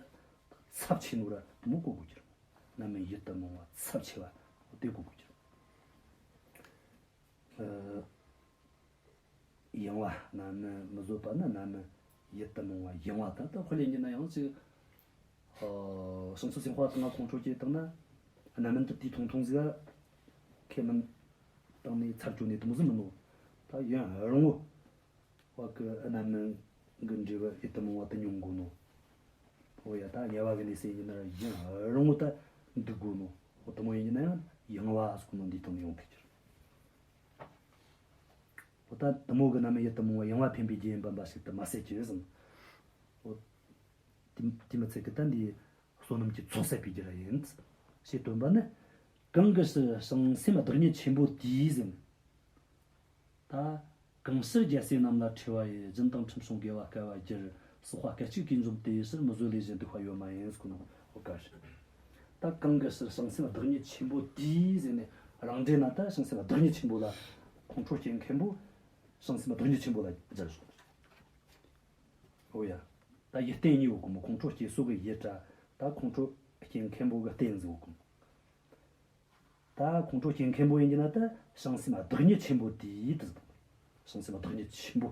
ཚབས་ཆེ་ནོ་ར་དེ་མོ་གོ་དགོས་ཀྱི་རེད། རྣམ་སྨིན་ཡིད་དུ་རྨོངས་པ་ཚབས་ཆེ་བ་དེ་གོ་དགོས་ཀྱི་རེད། ཨ། ཡང་བ། རྣམ་སྨིན་མི་བཟོད་པ་ནི་རྣམ་སྨིན་ཡིད་དུ་རྨོངས་པ་ཡང་བ་དང་། ད་དཔེ་ལེན་རྒྱུ་ན་ཡང་ཅིག་ཨ། བྱང་ཆུབ་སེམས་དཔའ་དང་ཁོང་ཁྲོ་སྐྱེས་བཏང་ན། རྣམ་སྨིན་དེ་དུས་ཐུང་ཐུང་ཟིག་ག་ཁས་མིན་བཏང་ནས་ཚར་གཅོད་ནས་དེ་མོ་ཟིག་མིན་ནོ། ད་ཡུན་རིང་བོ་བ་གི་རྣམ་སྨིན་གི་འབྲས་བུ་ཡིད་དུ་རྨོངས་པ་དེ་མྱོང་དགོས་ནོ། འོ་ཡ། ད་དམྱལ་བ་གི་གནས་སུ་ཡིན་ན་ཡུན་རིང་བོ་ད་འདུག་དགོས་ནོ། འོ་དེ་མོ་ཡིན་ན་ཡང་ཡང་བ་སོགས་ནོ་འདིའི་སྟེང་ནས་ཡོང་ཐུབ་ཀྱི་རེད། འོ་ད་དེ་མོ་གི་རྣམ་སྨིན་ཡིད་དུ་རྨོངས་པ་ཡང་བ་འཕེན་པའི་རྒྱུ་ཡིན་པ་འབའ་ཞིག་ཏུ་མ་ཟད་ཀྱི་ཟིན། འོ་དེ་དེ་མི་ཚད་ཀི་ད་འདི་བསོད་ནམས་ཀྱི་ཚོགས་ཟད་པའི་རྒྱུ་ར་ཡིན། ཞེས་སྟོན་པ་ནི། གང་གི་ཕྱིར་བྱང་སེམས་བདག་ཉིད་ཆེན་པོ་དེས་ཟིན། ད་གང་ཕྱིར་རྒྱལ་སྲས་རྣམས་ལ་འཁྲི་བ་ཡི། སྦྱིན་དང་ཁྲིམས་སྲུང་དགེ་བ་བསྐལ་པ་བསྒྱུར། ཟག་པ་སྐད་ཅིག་གིས་འཇོམས་དེའི་ཕྱིར། མི་བཟོད་ལས་གཞན་སྡིག་པ་ཡོད་མ་ཡིན་ཟེར་གོ་ནོ་འོ་ག་རེད། ད་གང་གི་ཕྱིར་བྱང་སེམས་བདག་ཉིད་ཆེན་པོ་དེས་ཟེར་ནས་རང་འགྲེལ་ན་ད་བྱང་སེམས་བདག་ཉིད་ཆེན་པོ་ལ་ཁོང་ཁྲོ་སྐྱེ་མཁན་པོ་བྱང་སེམས་བདག་ཉིད་ཆེན་པོ་ལ་སྦྱར་སོང་། འོ་ཡ། ད་ཡིད་རྟེན་གཉིས་ཡོད་གོ་མོ། ཁོང་ཁྲོ་སྐྱེ་སོ་གི་ཡིད་ར་ད་ཁོང་ཁྲོ་སྐྱེ་མཁན་པོ་གི་རྟེན་ཟེར་གོ་མོ། ད་ཁོང་ཁྲོ་སྐྱེ་མཁན་པོ་ཡིན་གྱི་ན་ད་བྱང་སེམས་བདག་ཉིད་ཆེན་པོ་དེ་ཡིད་དུ། བྱང་སེམས་བདག་ཉིད་ཆེན་པོ།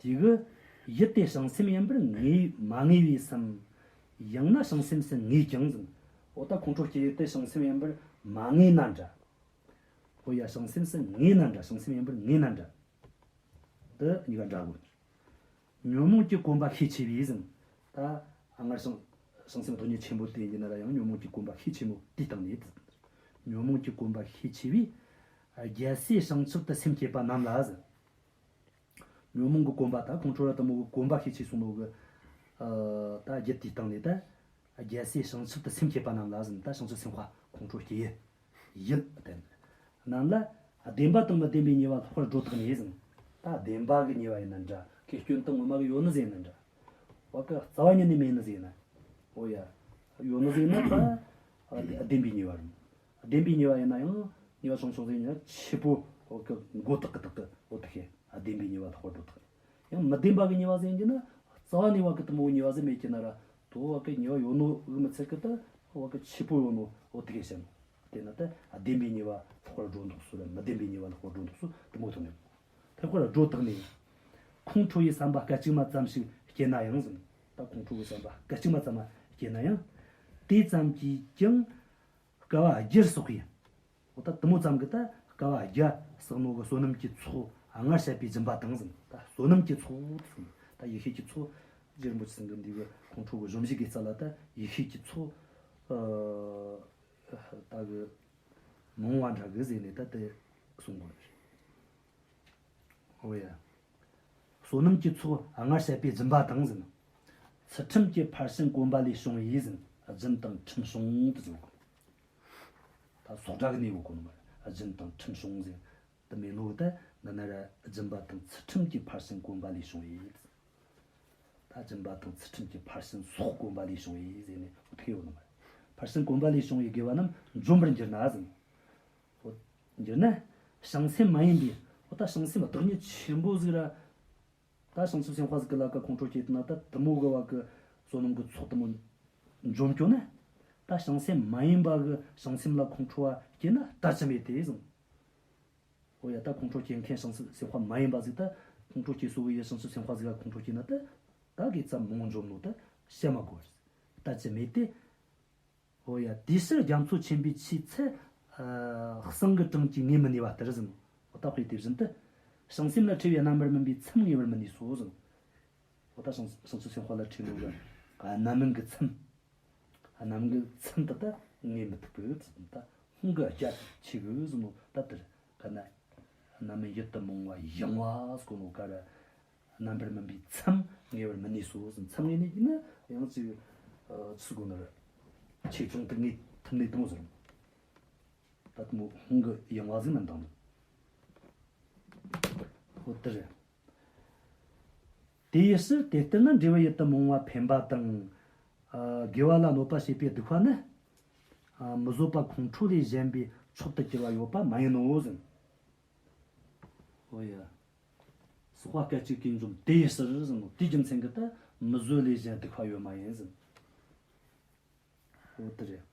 དེ་གི་ཡིད་དེ་བྱང་སེམས་ཡིན་པར་ངེས་མ་ངེས་པས་སམ། ཡང་ན་བྱང་སེམས་སུ་ངེས་ཀྱང་ཟིན། འོ་ད་ཁོང་ཁྲོ་སྐྱེ་ཡིད་དེ་བྱང་སེམས་ཡིན་པར་མ་ངེས་ན་འདྲ། འོ་ཡ། བྱང་སེམས་སུ་ངེས་ན་འདྲ། བྱང་སེམས་ཡིན་པར་ངེས་ན་འདྲ། འདི་གཉིས་ཀ་འདྲ་དགོས། ཉོན་མོངས་ཀྱིས་གོམས་པ་ཤས་ཆེ་བས་ཟིན། ད་སྔར་བྱང་བྱང་སེམས་སྡུག་བསྔལ་ཆེན་པོ་དེ་ཡིན་ན་ར་ཡང་ཉོན་མོངས་ཀྱིས་གོམས་པ་ཤས་ཆེ་མོ་དེའི་སྟེང་ནས། ཉོན་མོངས་ཀྱིས་གོམས་པ་ཤས་ཆེ་བས། རྒྱལ་སྲས་བྱང་ཆུབ་ཏུ་སེམས་བསྐྱེད་པ་རྣམས་ལ་ཟིན། ཉོན་མོངས་ཀྱིས་གོམས་པ་ད་ཁོང་ཁྲོ་ར་དེ་མོ་གིས་གོམས་པ་ཤས་ཆེ་སོང་ནོ་གི། ཨ། ད་རྒྱུ་དེའི་སྟེང་ནས་ད། རྒྱལ་སྲས་བྱང་ཆུབ་ཏུ་སེམས་བསྐྱེད་པ་རྣམས་ལ་ཟིན། ད་བྱང་ཆུབ་སེམས་དཔའ་ཁོང་ཁྲོ་སྐྱེ་ཡི། ཡིད་བརྟན། རྣམས་ལ་བདེན་པ་དང་མི་བདེན་པའི་ཉེས་པ་ལྷག་པར་སྒྲོ་བཏགས་ནས་ཟིན། ད་བདེན་པ་གི་ཉེས་པ་ཡིན་ན་འདྲ། ཁོའི་སྐྱོན་དང་ངོ་མ་གི་ཡོད་ནི་ཟིག་ཡིན་ན་འདྲ། བ་གི་རྩ་བ་ཉིད་ནས་མེད་ནི་ཟིག་ཡིན་ན། འོ་ཡ། ཡོད་ནི་ཟིག་ཡིན་ན་ད་བདེན་པའི་ཉེས་པ་རེད། བདེན་པའི་ཉེས་པ་ཡིན་ན་ཡང་ཉེས་པ་ཆུང་ཆུང་ཟིག་ཡིན་ན་ཆེ་པོ་བ་གི་མགོ་བཏགས་གི་བཏགས་གི་འོ་དེ་ཤེས། བདེན་པའི་ཉེས་པ་ལྷག་པར་སྒྲོ་བཏགས། ཡང་མི་བདེན་པ་གི་ཉེས་པ་ཟིག་ཡིན་གྱི་ན་རྩ་བ་ནས་བ་གི་དེ་མོ་ཉེས་པ་ཟིག་མེད་ཀྱི་ན་ར། དོ་བ་གི་ཉེས་པ་ཡོད་ནོ་གི་མི་ཚད་གི་ད་བ་གི་ཆེ་པོ་ཡོད་ནོ་འོ་དེ་གི་བཤད་ནོ། དེ་ན་ད་བདེན་པའི་ཉེས་པ་ལྷག་པར་སྒྲོ་འདོགས་སོ་ར་མི་བདེན་པའི་ཉེས་པ་ལྷག་པར་སྒྲོ་འདོགས་སོ་དེ་མོ་ཐོག་ནས། ལྷག་པར་སྒྲོ་བཏགས་ནས། ཁོང་ཁྲོ་ཡི་བསམ་པ་སྐད་ཅིག་མ་ཙམ་ཞིག་སྐྱེས་ན་ཡང་ཟིན། ད་ཁོང་ཁྲོ་གི་བསམ་པ་སྐད་ཅིག་མ་ཙམ་མ་སྐྱེས་ན་ཡང་། དེ་ཙམ་གྱིས་ཀྱང་། བསྐལ་པ་བརྒྱར་བསགས་པའི། འོ་ད་དེ་མོ་ཙམ་གྱིས་ད་བསྐལ་པ་བརྒྱ་བསགས་ནོ་གི་བསོད་ནམས་ཀྱི་ཚོགས་སྔར་བཤད་པའི་སྦྱིན་པ་དང་ཟིན། ད་བསོད་ནམས་ཀྱི་ཚོགས་ཟིན། ད་ཡེ་ཤེས་ཀྱི་ཚོགས། རྗེ་རིན་པོ་ཆེ་ཚང་གི་འདི་གི་ཁོང་ཁྲོ་གི་གཞོམ་གཞིག་གི་རྩ་ལ་ད་ཡེ་ཤེས་ཀྱི་ཚོགས། ཨ། ད་གི་མང་བ་འདྲ་གི་ཟེར་ནས་ད་དེ་གསུང་དགོས་རེད། འོ་ཡ། བསོད་ནམས་ཀྱི་ཚོགས་སྔར་བཤད་པའི་སྦྱིན་པ་དང་ཟིན། ཚུལ་ཁྲིམས་ཀྱི་ཕར་ཕྱིན་གོམས་པ་ལས་བྱུང་བས་ཟིན། སྦྱིན་དང་ཁྲིམས་སྲུང་དུ་ཟིན། ད་སོགས་སྒྲ་གི་གནས་བོ་གོ་ནོ་མ་རེད། སྦྱིན་དང་ཁྲིམས་སྲུང་ཟིན། དུ་མེད་ནོ་ད་ན་ན་ར་སྦྱིན་པ་དང་ཚུལ་ཁྲིམས་ཀྱི་ཕར་ཕྱིན་གོམས་པ་ལས་བྱུང་བས། ད་སྦྱིན་པ་དང་ཚུལ་ཁྲིམས་ཀྱི་ཕར་ཕྱིན་སོགས་གོམས་པ་ལས་བྱུང་བས་ཟེར་ནས་འོ་དེ་ཡོད་ནོ་མ་རེད། ཕར་ཕྱིན་གོམས་པ་ལས་བྱུང་བའི་དགེ་བ་རྣམས་འཇོམས་པར་འགྱུར་ན་ཟིན། འོ། འགྱུར་ན། བྱང་སེམས་མ་ཡིན་པའི། འོ་ད་བྱང་སེམས་བདག་ཉིད་ཆེན་པོ་ཟིག་ར། ད་བྱང་ཆུབ་སེམས་དཔའ་ཟིག་གི་ལ་ཀ་ཁོང་ཁྲོ་སྐྱེས་ན་ད་དེ་མོ་གི་བ་གི་བསོད་ནམས་གི་ཚོགས་དེ་མོ་འཇོམས་སྐྱོ་ན། ད་བྱང་སེམས་མ་ཡིན་པ་གི་བྱང་སེམས་ལ་ཁོང་ཁྲོ་བ་སྐྱེས་ན་ལྟ་ཅི་སྨོས་ཏེ་ཟིན། འོ་ཡ། ད་ཁོང་ཁྲོ་སྐྱེ་མཁན་བྱང་སེམས་སེམས་དཔའ་མ་ཡིན་པ་ཟིག་ད་ཁོང་ཁྲོ་སྐྱེ་སོ་གི་ཡི་བྱང་སེམས་སེམས་དཔའ་ཟིག་ལ་ཁོང་ཁྲོ་སྐྱེས་ན་ད་ད་གི་ཙམ་མང་འཇོམས་ནོ་ད་བཤད་མ་དགོས། ལྟ་ཅི་སྨོས་ཏེ། འོ་ཡ། དེའི་ཕྱིར་རྒྱ་མཚོ་ཆེན་པོའི་ཆུའི་ཚད། ཨ། ཟངས་ཀྱི་གྲངས་ཀྱིས་ངེས་མི་ནུས་པ་ལྟར་ཟིན། འོ་ད་དཔེ་དེ་བཞིན་དུ། བྱང་སེམས་ལ་འཁྲི་བའི་རྣམ་པར་སྨིན་པའི་མཚམས་ངེས་པར་མི་ནུས་སོ་ཟིན། འོ་ད་བྱང་བྱང་ཆུབ་སེམས་དཔའ་ལ་འཁྲི་ནོ་གི་རྣམ་སྨིན་གྱི་མཚམས། རྣམ་སྨིན་གྱི་མཚམས་དེ་ད་ངེས་མི་ཐུབ་གི་ཟིན། ད་སྔོན་གྱི་རྒྱ་ཆེ་གི་ཟིན་ནོ་ད་དེར་ག་ན། རྣམ་སྨིན་ཡིད་དུ་རྨོངས་པ་ཡང་བ་ཟེར་གོ་ནོ་ག་ར། རྣམ་པར་སྨིན་པའི་མཚམས་ངེས་པར་མི་ནུས་སོ་ཟེར། མཚམས་ངེས་ནས་ཡིན་ན་ཡང་ཅིག་ཨ། ཅི་ཟེར་དགོས་ན་ར། ཆེ་ཆུང་དུ་ངེས་ཐུབ་ནས་དེ་མོ་ཟེར། ད་དེ་མོ་སྔོན་གྱི་ཡང་བ་ཟིག་མིན་དང་། ཧོ་དེ་རེད། དེ་ཡི་ཕྱིར་དེ་ལྟར་ན་འབྲས་བུ་ཡིད་དུ་འོང་བ་འཕེན་པ་དང་། ཨ། དགེ་བ་ལ་གནོད་པ་བྱེད་པའི་སྡིག་པ་ནི། ཨ། མི་བཟོད་པ་ཁོང་ཁྲོ་ལས་གཞན་པའི་མཆོག་ཏུ་གྱུར་པ་ཡོད་པ་མ་ཡིན་ནོ་ཟེར། ཨོ་ཡ། ཟག་པ་སྐད་ཅིག་གིས་འཇོམས་དེ་ཡི་ཕྱིར་ཟེར་ནོ། དེའི་རྒྱུ་མཚན་གྱིས་ད་མི་བཟོད་ལས་གཞན་སྡིག་པ་ཡོད་མ་ཡིན་ཟེར། ཨོ་དེ་རེད།